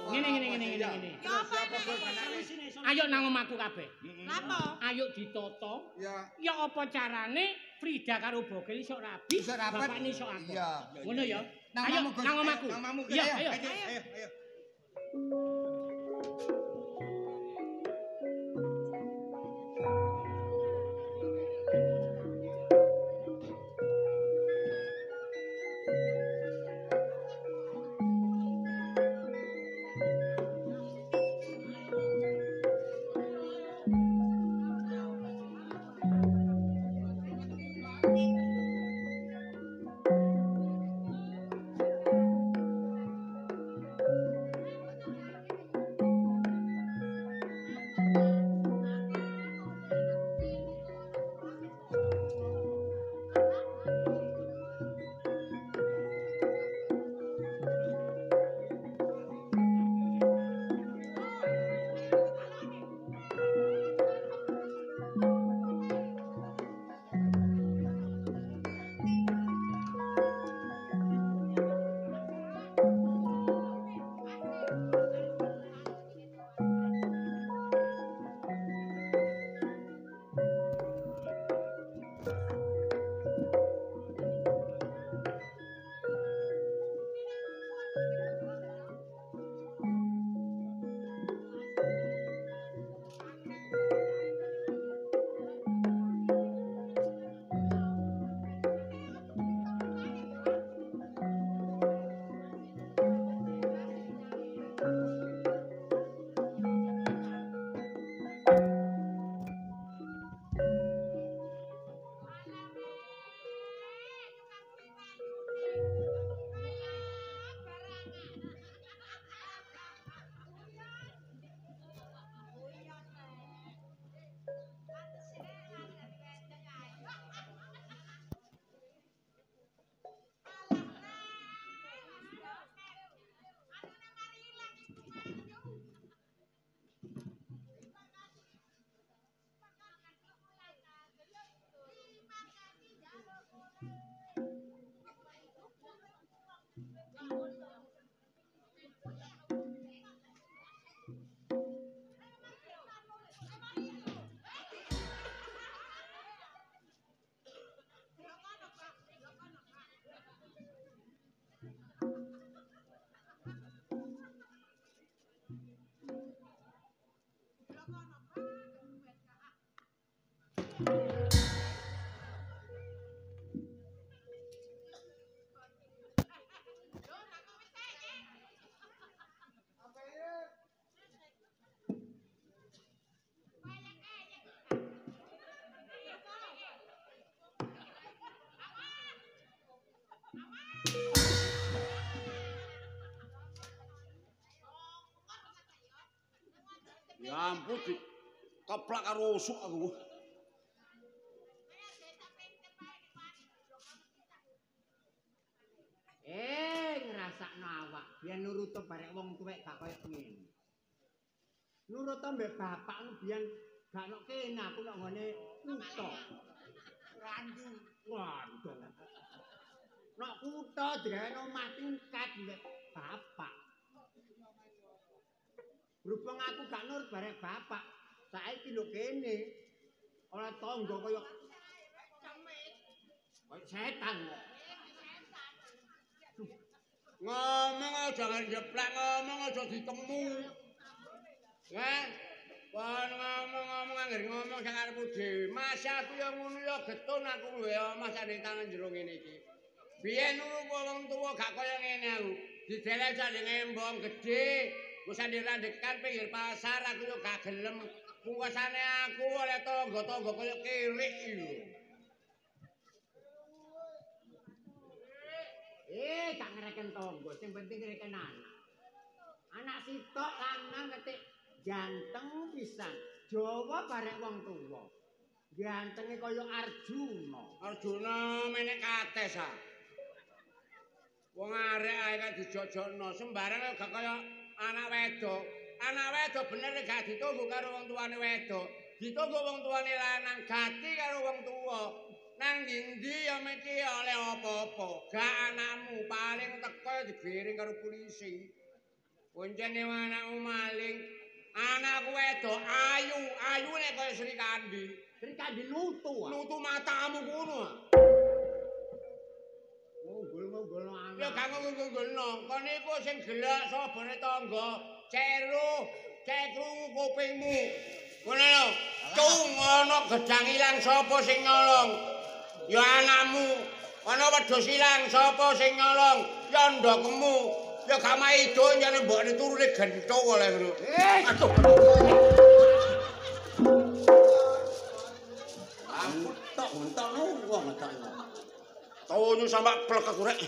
Ngene ngene ngene ngene ngene. Ya apa nek? Solusine, solusine. Ayo nang omahku kabeh. Lapo? Ayo ditoto. Iya. Ya apa carane Frida karo Bogel iso rabi, Iso rapet. bapakne iso akeh. Iya. Ngono ya. Nang Ayo omahmu, Gus. nang omahku. Nang omahmu, Gus. Iya, Ayo, ayo. ayo, ayo, ayo. Lampu dikeplak karo usuk aku. Ngrasakno awak biyen nurut barek wong tuwek gak koyo ngene. Nurut mbek bapakmu biyen gak nok kene aku nok nggone kutha. Randu. Randu. Nok kutha digawe omah tingkat mbek bapak. Berhubung aku gak nurut barek bapak, saiki lho kene ora tangga koyo setan kok. Ngomong aja njeplak, ngomong aja ditemu. Heh. Kon ngomong-ngomong anggere ngomong sak karepmu dhewe. Mas aku ya ngono ya getun aku duwe omah sanding tangan jero ngene iki. Biyen nurut wong tuwa gak kaya ngene aku. Didelek sanding embong gedhe, wis sanding randekan pinggir pasar aku yo gak gelem. Pungkasane aku oleh tangga-tangga kaya kirik iki lho. Gak ngereken tangga, sing penting ngereken anak. Anak sitok lanang ketik ganteng pisan. Jawa barek wong tuwa. Gantenge kaya Arjuna. Arjuna menek kates ah. Wong arek ae kan dijojokno, sembarang gak kaya anak wedok. Anak wedok bener gak ditunggu karo wong tuane wedok. Ditunggu wong tuane lanang gati karo wong tuwa. Nang ndi ya mesti oleh apa-apa. Gak anakmu paling teko digiring karo polisi. Poncene anakmu maling. Anakku wedok ayu, ayune kaya Sri Kandi. Sri Kandi lutu. Lutu matamu kono. Ngunggul-ngunggulno anak. Ya gak ngunggul-ngunggulno. Kon iku sing gelek sabane tangga. Ceru, cek krungu kupingmu. Ngono lho. Cung ana gedang ilang sapa sing nyolong? Ya anakmu. Ana wedhus ilang sapa sing nyolong? Ya ndokmu. Ya gak maido nyane mbokne turune genthuk oleh ngono. Aduh. Aku tok entokno wong tok. Tonyo sampak plek aku rek.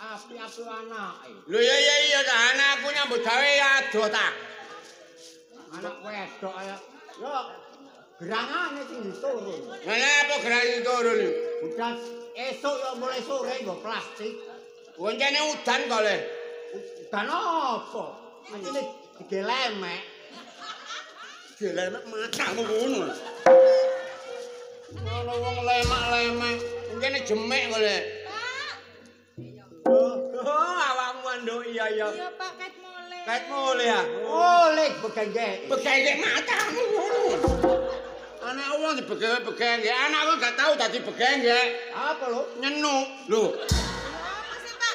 Api-api anake. Lho iya iya iya ta anakku nyambut gawe adoh ta. Anak wedok ya. Yo gerangane sing diturun. Lha apa gerang diturun iki? Udan esuk yo mulai sore nggo plastik. Woncene udan kok le. Udan apa? Asline digelemek. Digelemek matamu ngono. Ana wong lemak-lemek, mungkin jemek kok le. Pak. Oh, awakmu nduk iya iya. Iya Pak, ket mulih. Ket mulih ya. Mulih begenggek. Begenggek matamu ngono. Anak wong dibegeng-begeng, anakku gak tau dadi begenggek. Apa lho? Nyenuk. Lho. Apa sih, Pak?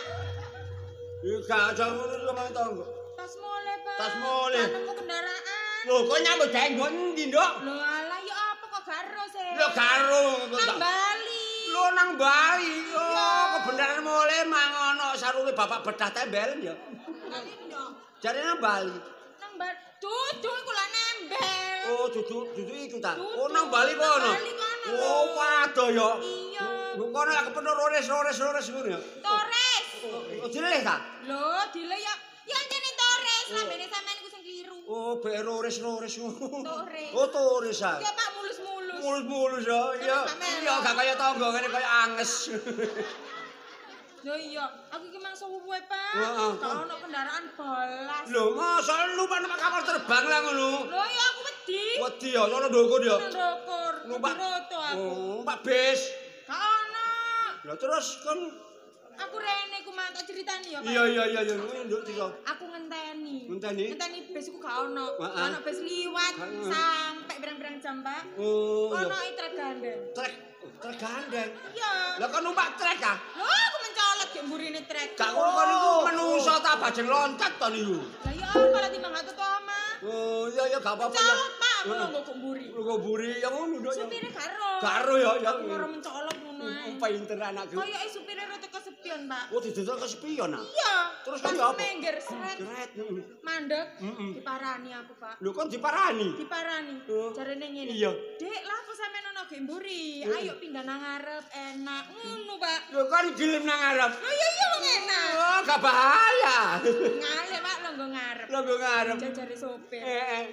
Iki gak aja ngono sama tangga. Tas mulih, Pak. Tas mulih. Nemu kendaraan. Lho, kok nyambut gawe nggon endi, Nduk? Lho alah ya apa kok gak ero sih? Lho gak ero. Nang Bali. Lho nang Bali. Oh, kebenaran mulih mang ana sarunge bapak bedah tembel ya. Bali ndok. Jare nang Bali. Nang Bali. Dudu iku lak nembel. Oh, dudu iku ta. Oh, nang Bali kono. Bali kono. Oh, waduh ya. Iya. Lho kono lak kepenuh rores-rores ngono ya. Torres. Oh, dileh ta? Lho, dileh ya. Ya jane Torres, lambene sampean iku sing kliru. Oh, be rores-rores ngono. Torres. Oh, Torres ah. Ya Pak mulus-mulus. Mulus-mulus ya. Iya. Iya, gak kaya tangga ngene kaya anges. Lho iya, aku iki mang suwe, Pak. Heeh. Gak ono kendaraan balas. Lho, masa numpak numpak kapal terbang lah ngono. Lho ya aku wedi. Wedi ya, sono ndukur ya. Nang ndukur. Numpak roto aku. Oh, numpak bis. Gak ono. Lah terus kon Aku rene ku mang tak critani ya, Pak. Iya iya iya iya, nduk cerita. Aku ngenteni. Ngenteni? Ngenteni bis ku gak ono. Heeh. Ono bis liwat sampai pirang-pirang jam, Pak. Oh, iya. Ono trek gandeng. Trek, trek gandeng. Iya. Lah kon numpak trek ah? Lho, aku mencolot gek mburine trek. Gak ngono kon niku menungso ta bajeng loncat to niku. Lah ya apa lah timbang gak tutu omah. Oh, iya iya gak apa-apa ya. Mencolot, Pak, aku nunggu kok mburi. Lho mburi ya ngono nduk. Supire gak ero. Gak ero ya, ya. Aku moro mencolot ngono ae. Pinter anakku. Koyoke supire rada kesepian, Pak. Oh, didodol kesepian ah. Iya. Terus kan ya apa? Minggir sret. Sret. Mandek diparani aku, Pak. Lho kon diparani? Diparani. Jarene ngene. Iya. Dek, lah aku sampean ono ge mburi. Ayo pindah nang ngarep enak. Ngono, Pak. Lho kon gelem nang ngarep? Lho iya iya wong enak. Oh, gak bahaya. Ngalih, Pak, longgo ngarep. Longgo ngarep. Jajare sopir.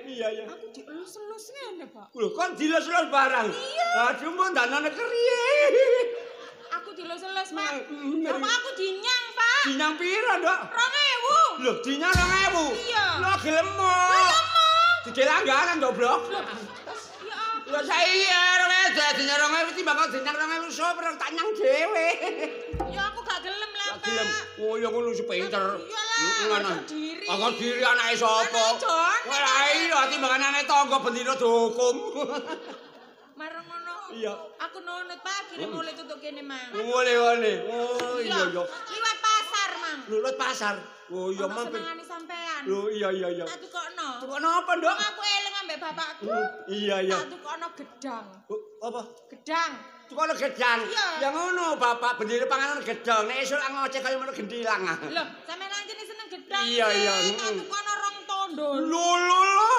Iya iya. Aku dielus-elus ngene, Pak. Lho kon dilus-elus barang. Iya. Aduh, mbok ndanane keriye. Aku dilus-elus, Pak. Apa aku dinyang, Pak? Dinyang piro, Nduk? 2000. Lho, dinyang 2000. Iya. Lho gelem. Gelem. Dike langganan goblok. Lho, ya apa? Lho saya 2000 dinyang 2000 timbang kok dinyang 2000 sopir tak nyang dhewe. Ya aku gak gelem lah, Gak Pak. gelem. Oh ya ngono sing pinter. Iya lah, harga diri. Harga diri anake sapa? Anake Jone. Wah iya timbangan anake tangga bendina dihukum. Marang ngono. Iya. Aku nunut, Pak, akhirnya mulai tutuk kene, Mang. Ngene ngene. Oh iya iya. Liwat pasar, Mang. Lho pasar. Oh iya Ono mampir. senengane sampean. Lho iya iya iya. Tak tukokno. Tukokno apa, Nduk? Aku eling ambek bapakku. Iya iya. Tak tukokno gedang. Apa? Gedang. Tukokno gedang. Iya. Ya ngono, bapak bendera panganan gedang. Nek esuk ngoceh kaya ngono gendilang. Lho, sampean lancene seneng gedang. Iya iya. Tak tukokno rong tondon. Lho lho lho,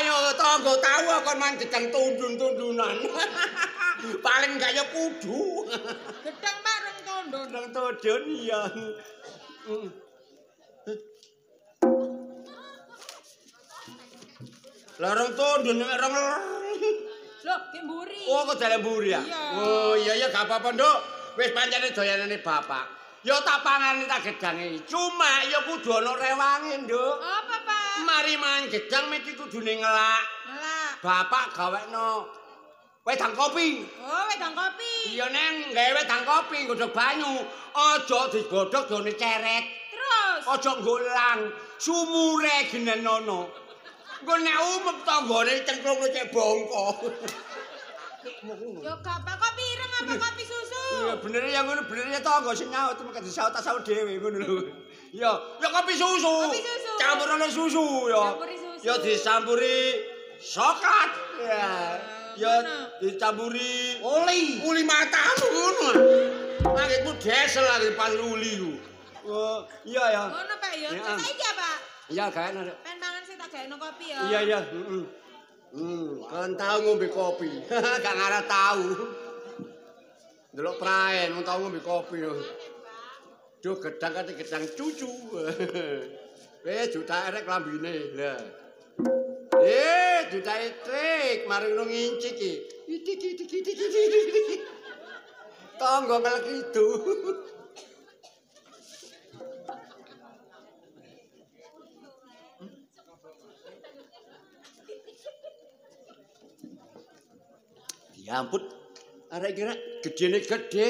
ayo tangga tau kon mangan gedang tundun-tundunan. Paling gak ya kudu. Gedang Pak rong tondon. Rong tondon iya. Lah rong tondon nek rong. Lho, ki mburi. Oh, kok dalan mburi ya? Iya. Oh, iya iya gak apa-apa, Nduk. Wis pancene doyanane bapak. Ya tak pangani tak gedange. Cuma ya kudu ana rewange, Nduk. Apa, Pak? Mari mangan gedang mesti kudune ngelak. Ngelak. Bapak gawekno wedang kopi. Oh, wedang kopi. Iya neng, gawe wedang kopi nggodhog banyu. Aja digodhog done ceret. Terus. Aja nggolang. Sumure genenono. Engko nek umep tanggane cengklung cek bongko. Yo gak apa kopi ireng apa kopi susu? Iya bener ya ngono bener ya tangga sing nyaut mung disaut tak saut dhewe ngono lho. Ya, ya kopi susu. Kopi susu. Campurane susu ya. Campuri susu. Ya dicampuri coklat. Ya. Ya dicampuri oli. Uli matamu ngono. Langitmu desel lagi pas uli ku. Oh, iya ya. Ngono Pak ya. Saiki ya Pak. Iya gawe nek. Pen mangan sik tak gawe kopi ya. Iya iya, heeh. Kon tau ngombe kopi. Gak ngarah tau. Ndelok praen wong tau ngombe kopi lho. Duh gedang kate gedang cucu. Wis jutake rek klambine. Lah. Jutake trik mari ngono ngincik iki. Iki iki iki iki. Tangga ngelek itu. Ya ampun, arek iki rek gedene gedhe.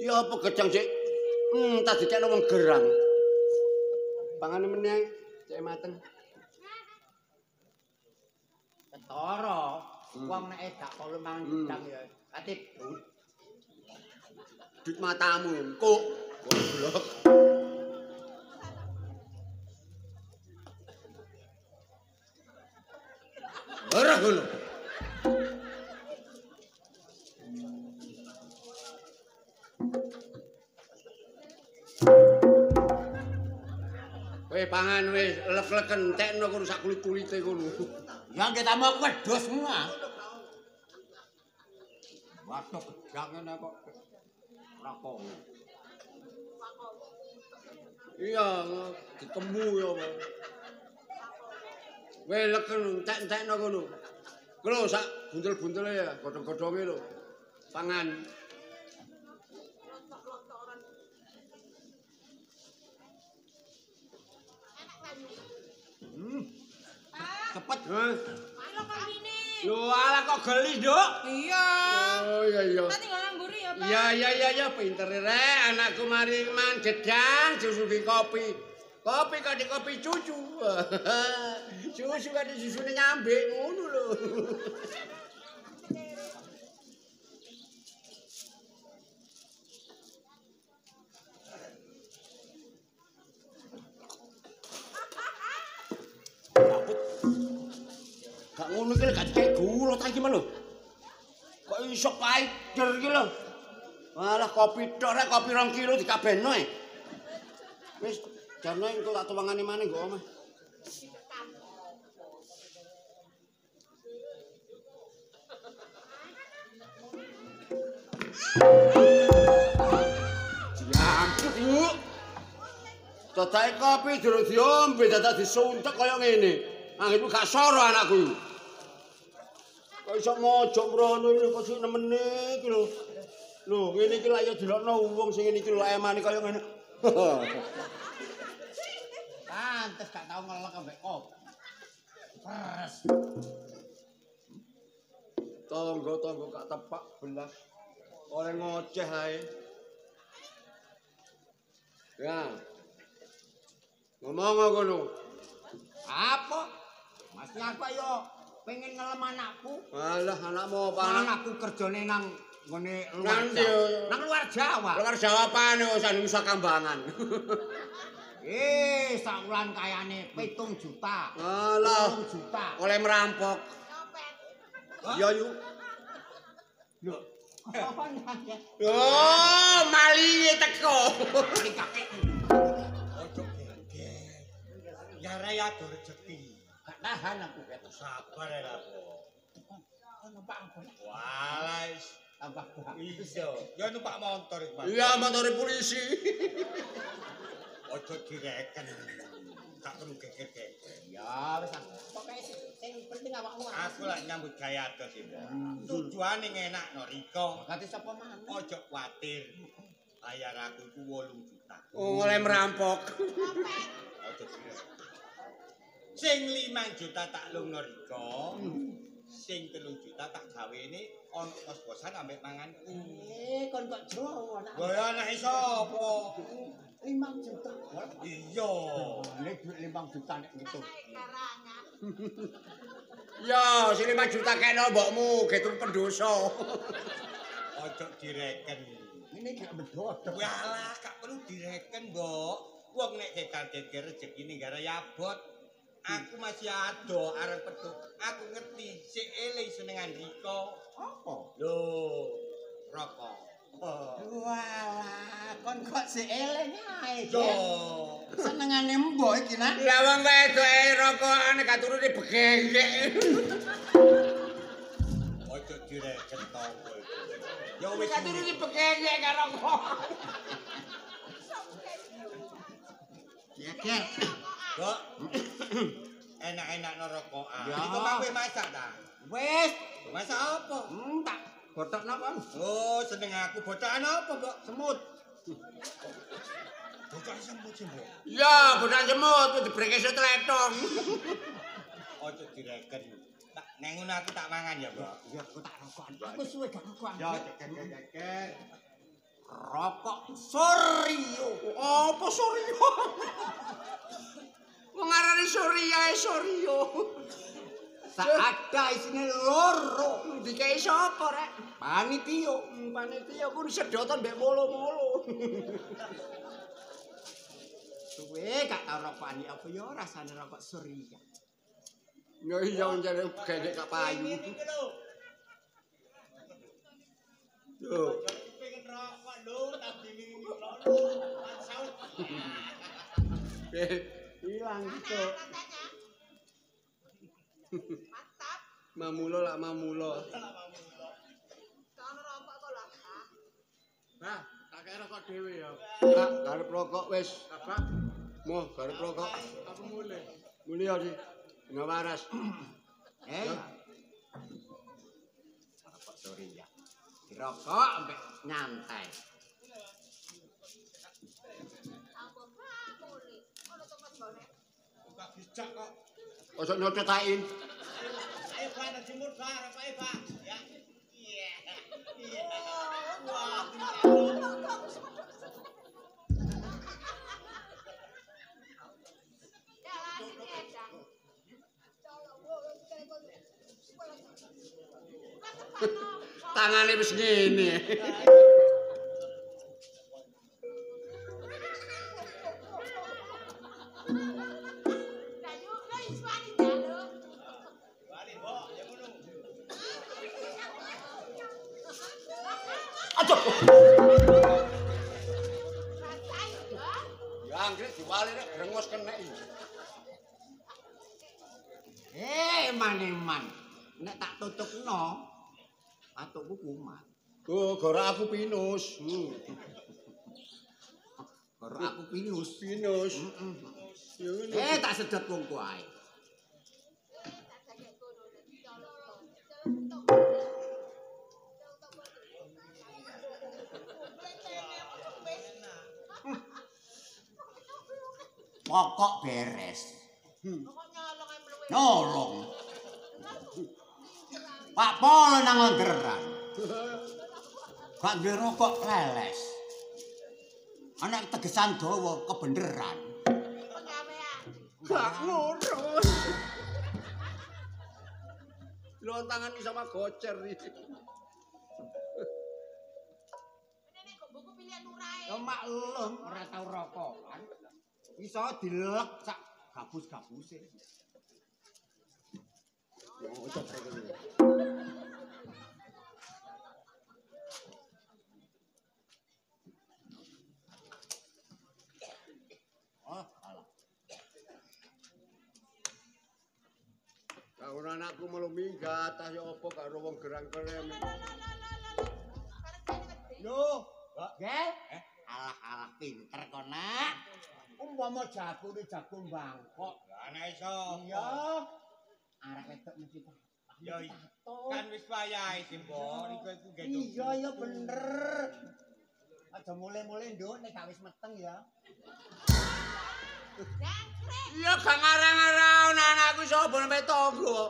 Ya apa gedang sik? Tak dikekno wong gerang. Pangane meneh, cek mateng. Ketara, wong nek gak perlu mangan gedang ya ate dut. Dut matamu engko. Goblok. Ora ngono. Kowe pangan wis lek-leken entekno kono sak kulit-kulite kono. Ya nggih tamu aku wedhus ngono ah. Waduh gedang ngene kok ora kono. Iya, ditemu ya. Kowe leken entek-entekno kono. Ku lho sak buntel-buntele ya, godhong-godhonge lho. Pangan. Cepet. Hah? Ayo kopine. Lho alah kok geli, Nduk? Iya. Oh iya iya. Tak tinggal nang mburi ya, Pak. Iya iya iya iya pinter rek anakku mari mangan gedang disuguhi kopi. Kopi kok di kopi cucu. Susu kan susune nyambek ngono lho. Gak ngono iki gak dikek gula ta iki lho. Kok iso pahit der iki lho. Malah kopi tok rek kopi 2 kilo dikabehno e. Wis jarno engko tak tuwangane maneh nggo omah. Diampuk, Bu. Dodake kopi durung diombe dadak disuntek kaya ngene. Anggitmu gak soro anakku iki. Kok iso mojok mrono iki kok sik nemene iki lho. Lho, ngene iki lak ya dilokno wong sing ngene iki lho emane kaya ngene. Pantes gak tau ngelek ambek kopi. Peres. Tangga-tangga gak tepak belas. Oleh ngoceh ae. Ya. Ngomong ngono. Apa? Mas aku ayo pengen ngelem anakku. Alah anakmu apa anak? Anakku kerjane nang ngene luar Nang ndi? Jawa. Nang luar Jawa. Luar Jawa apane urusan Nusa Kambangan. Sak wulan kayane 7 juta. Alah. 7 juta. Oleh merampok. Iya yu. Lho, apa nanya? Oh, malinge teko. Ojo geger. Ya raya ado rezeki. Gak tahan aku ketok. Sabar ya lah, Bo. Numpak apa? Walah wis. Tambah Iya, ya numpak motor iku, Pak. Iya, motore polisi. Ojo direken. Gak perlu geger-geger. Ya wis aku. Pokoke sing penting awakmu. Aku lak nyambut gawe adoh sih, Mbak. Tujuane ngenakno Rika. Kate sapa maneh? Ojo kuwatir. Bayar aku iku 8 juta. Oh, oleh merampok. Ojo direken. Sing 5 juta tak lungno Rika. Sing 3 juta tak gawene ana kos-kosan ambek manganku. Kon kok Jawa nak. Lha ya anake sapa? 5 juta. Iya. Nek duit 5 juta nek gitu. Ya, sing 5 juta kena mbokmu, getur pendosa. Ojo direken. Ini gak bedodok. Walah, gak perlu direken, Mbok. Wong nek gegar-geger rezekine gara abot. Aku masih ado arep petuk. Aku ngerti sik eling senengan Rika. Apa? Lho, rokok. Walah, kon kok sik eling ae. Yo. Senengane mbok iki nak. Lah wong wedoke rokokane gak turune begengek. Ojo direken tonggo iku. Ya wis. Gak turune begengek karo rokok. Geger. Mbok. Enak-enakno rokokan. Ya. Iku mang kowe masak ta? Wis, Masak apa? Tak botokno kon. Oh, seneng aku bocokan apa, Mbok? Semut. Bocokan semut sih, Mbok. Ya, bodan semut dibreke tletong. Ojo direken. Tak neng ngono aku tak mangan ya, Mbok. Ya aku tak rokokan. Aku suwe gak rokokan. Ya, geger-geger. Rokok Suryo. Apa Suryo? Wong arane Surya Suryo. Saada isine loro. Dikei sapa rek? Panitia. Panitia kun sedotan mbek molo-molo. Suwe gak tau rokokan apa ya rasane rokok Surya. Ya iya jare gendek gak payu. Yo. Pengen rokok lho, tak dingin Hilang gitu. Mantap. Mamulo lak mamulo. Kono rokok kok lho. Bah, tak kaya rokok dhewe ya. Kak, garep rokok wis. Apa? Moh, garep rokok. Aku mulih. Mulih ya, Di. Nggak waras. Rokok Surya. Dirokok ambek nyantai. Apa mulih? Ono to Mas Bonek. Bijak kok. Ojo nyocotain. Ayo Pak, nang jemur Pak, rokoke Pak. Ya. Iya. Iya. Wah, Tangane wis ngene. Aduh. Ya anggrit Soale nek brengos kenek iki. Eman-eman. Nek tak tutupno, atukku kumat. Oh, gorak aku pinus. Gorak aku pinus. Pinus. Tak sedot wong kuwi. Pokok beres. Nyolong. Pak Polo nang lenggeran. Gak duwe rokok leles. Anak tegesan dawa kebeneran. Gak ngurus. Lho tangan sama gocer iki. Nek kok buku pilihan lurae. Ya maklum ora tau rokokan. Iso dilek sak gabus-gabuse. Oh, alah. Karo anakku melu minggat, tah ya apa karo wong gerang kerem. Lho, Gel. Alah-alah pinter kok, Nak. Umpama jagone jago Bangkok. Lah anake sapa? Iya. Arek wedok mesti tak. Ya kan wis wayahe sih, Mbok. Iku iku gendong. Iya, ya bener. Aja mulai-mulai nduk nek gak wis meteng ya. Iya gak ngarang-arang anakku sapa sampe tangga.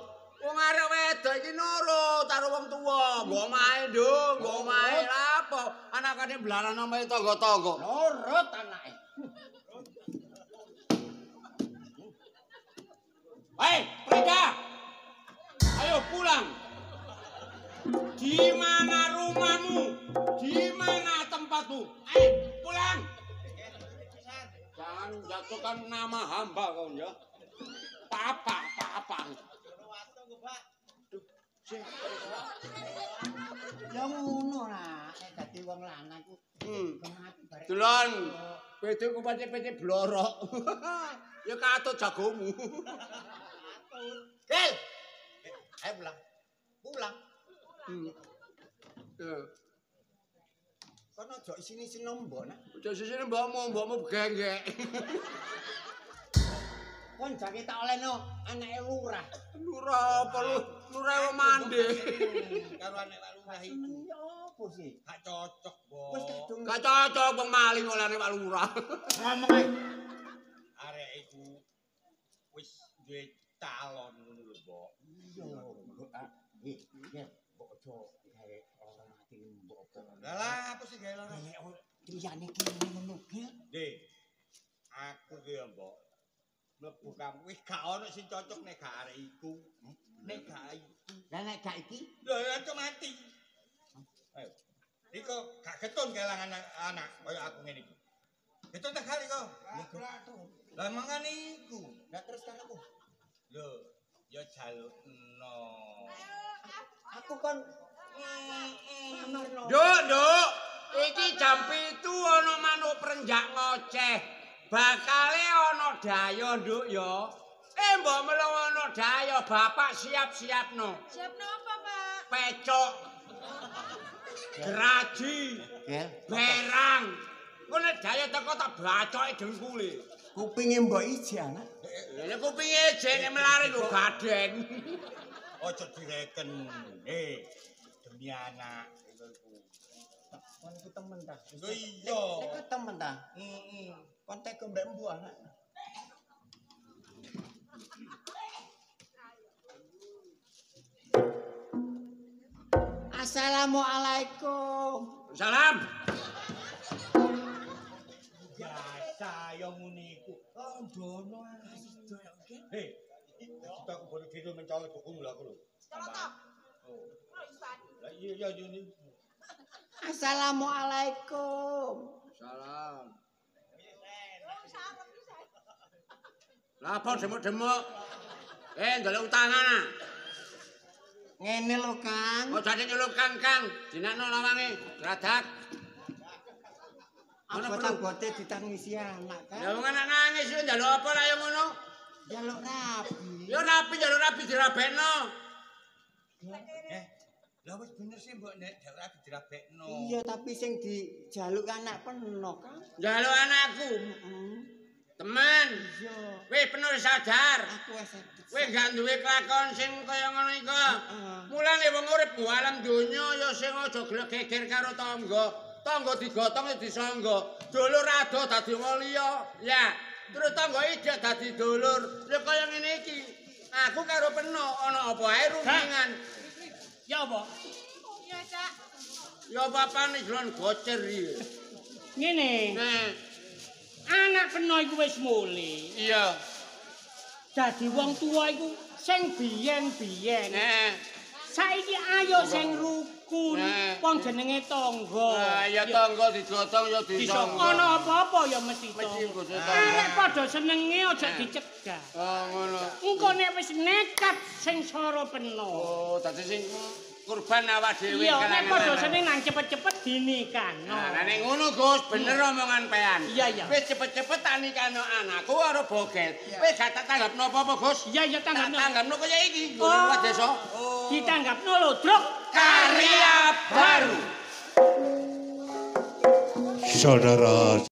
Wong arek wedok iki nurut karo wong tuwa. Nggo omahe nduk, nggo omahe lha apa? Anakane blaran omahe tangga-tangga. Nurut anake. Hei, Prida. Ayo pulang. Di mana rumahmu? Di mana tempatmu? Ayo pulang. Jangan jatuhkan nama hamba kau ya. Papa, papa. Ya ngono lah, nek dadi wong lanang ku. Delon, PT ku pace-pace blorok. Ya katut jagomu. Gel. Ayo pulang. Pulang. Kono aja isini-isini mbok nak. Aja isini mbokmu, mbokmu begenggek. Kon jake tak olehno anake lurah. Lurah apa lu? Lurah wong mande. Karo anak lurah iku. Ya apa sih? Gak cocok, Mbok. Wis kadung. Gak cocok wong maling olehne Pak Lurah. Ngomong ae. Arek iku wis duwe calon ngono lho, Mbok. Iya, Mbok. Iya, mbok aja gawe lara ati mbok apa. Lah lah apa sih gawe lara? Liyane ki ngono ki. Nggih. Aku ki ya, Mbok. Mlebu kamu wis gak ono sing cocok nek gak arek iku. Nek gak iku. Lah nek gak iki? Lho ya mati. Ayo. Iko gak getun kelangan anak kaya aku ngene iki. Getun tak gak iko? Lah mangane iku. Lah terus kan aku. Lho, ya jalukno. Aku kon ngamarno. Nduk, Nduk. Iki jam 7 ana manuk prenjak ngoceh. Bakale ana dayo, Nduk ya. Mbok menawa ana dayo, bapak siap-siapno. Siapno apa, Pak? Pecok. Geraji. Berang. Ngono dayo teko tak bacoke dengkule. Kupinge mbok iji, anak. Lha kupinge ije nek melare lho gaden. Aja direken. Demi anak iku. Kon iku temen ta? Lho iya. Nek temen ta? Heeh. Kon tega mbek mbok anak. Assalamualaikum. Salam. Biasa yo ngene iku. Londono ae. Hei, kita aku boleh gitu mencolok buku lho aku lho. Colok to? Oh. Lah iya iya ini. Assalamualaikum. Salam. Lah apa demuk-demuk? Ndelok utangan ah. Ngene lho, Kang. Oh, jane nyeluk Kang, Kang. Dinakno lawange, gradak. Ono perlu. Abot-abote ditangisi anak kan. Lah wong anak nangis yo njaluk apa lah yo ngono? Njaluk rabi. Yo rapi njaluk rapi dirabekno. Lah wis bener sih mbok nek njaluk rabi dirabekno. Iya, tapi sing dijaluk anak peno kan. Njaluk anakku. Heeh. Temen. Iya. Wis penuh sadar. Aku wis Kowe gak duwe kelakon sing kaya ngono iku. Heeh. Mulane wong urip bu alam donya ya sing aja gelek geger karo tangga. Tangga digotong ya disangga. Dulur ado dadi wong liya. Ya. Terus tangga ijek dadi dulur. Ya kaya ngene iki. Aku karo Peno ana apa ae rundingan. Ya apa? Iya, Cak. Ya bapane jlon gocer iki. Ngene, Nah, anak Peno iku wis mulih. iya. Dadi wong tuwa iku sing biyen-biyen. Nah, Saiki ayo sing rukun, Nah. wong jenenge tangga. nah, ya tangga digotong ya disangga. Ana apa-apa ya mesti Mesti tangga. nggo tangga. Arek padha senenge aja Nah. dicegah. Oh, ngono. Engko nek wis nekat sing sora peno. Oh, dadi sing kurban awak dhewe Iya, nek padha kalangan. seneng nang cepet-cepet dinikahno. Nah, nek ngono Gus, bener omongan pean. Iya, iya. Wis cepet-cepet tak nikahno anakku karo Bogel. Wis gak tak tanggapno apa-apa, Gus. Iya, iya Tak tanggapno. tanggapno kaya iki, nggone luwat desa. Ditanggapno lho, Druk. Karya baru. Saudara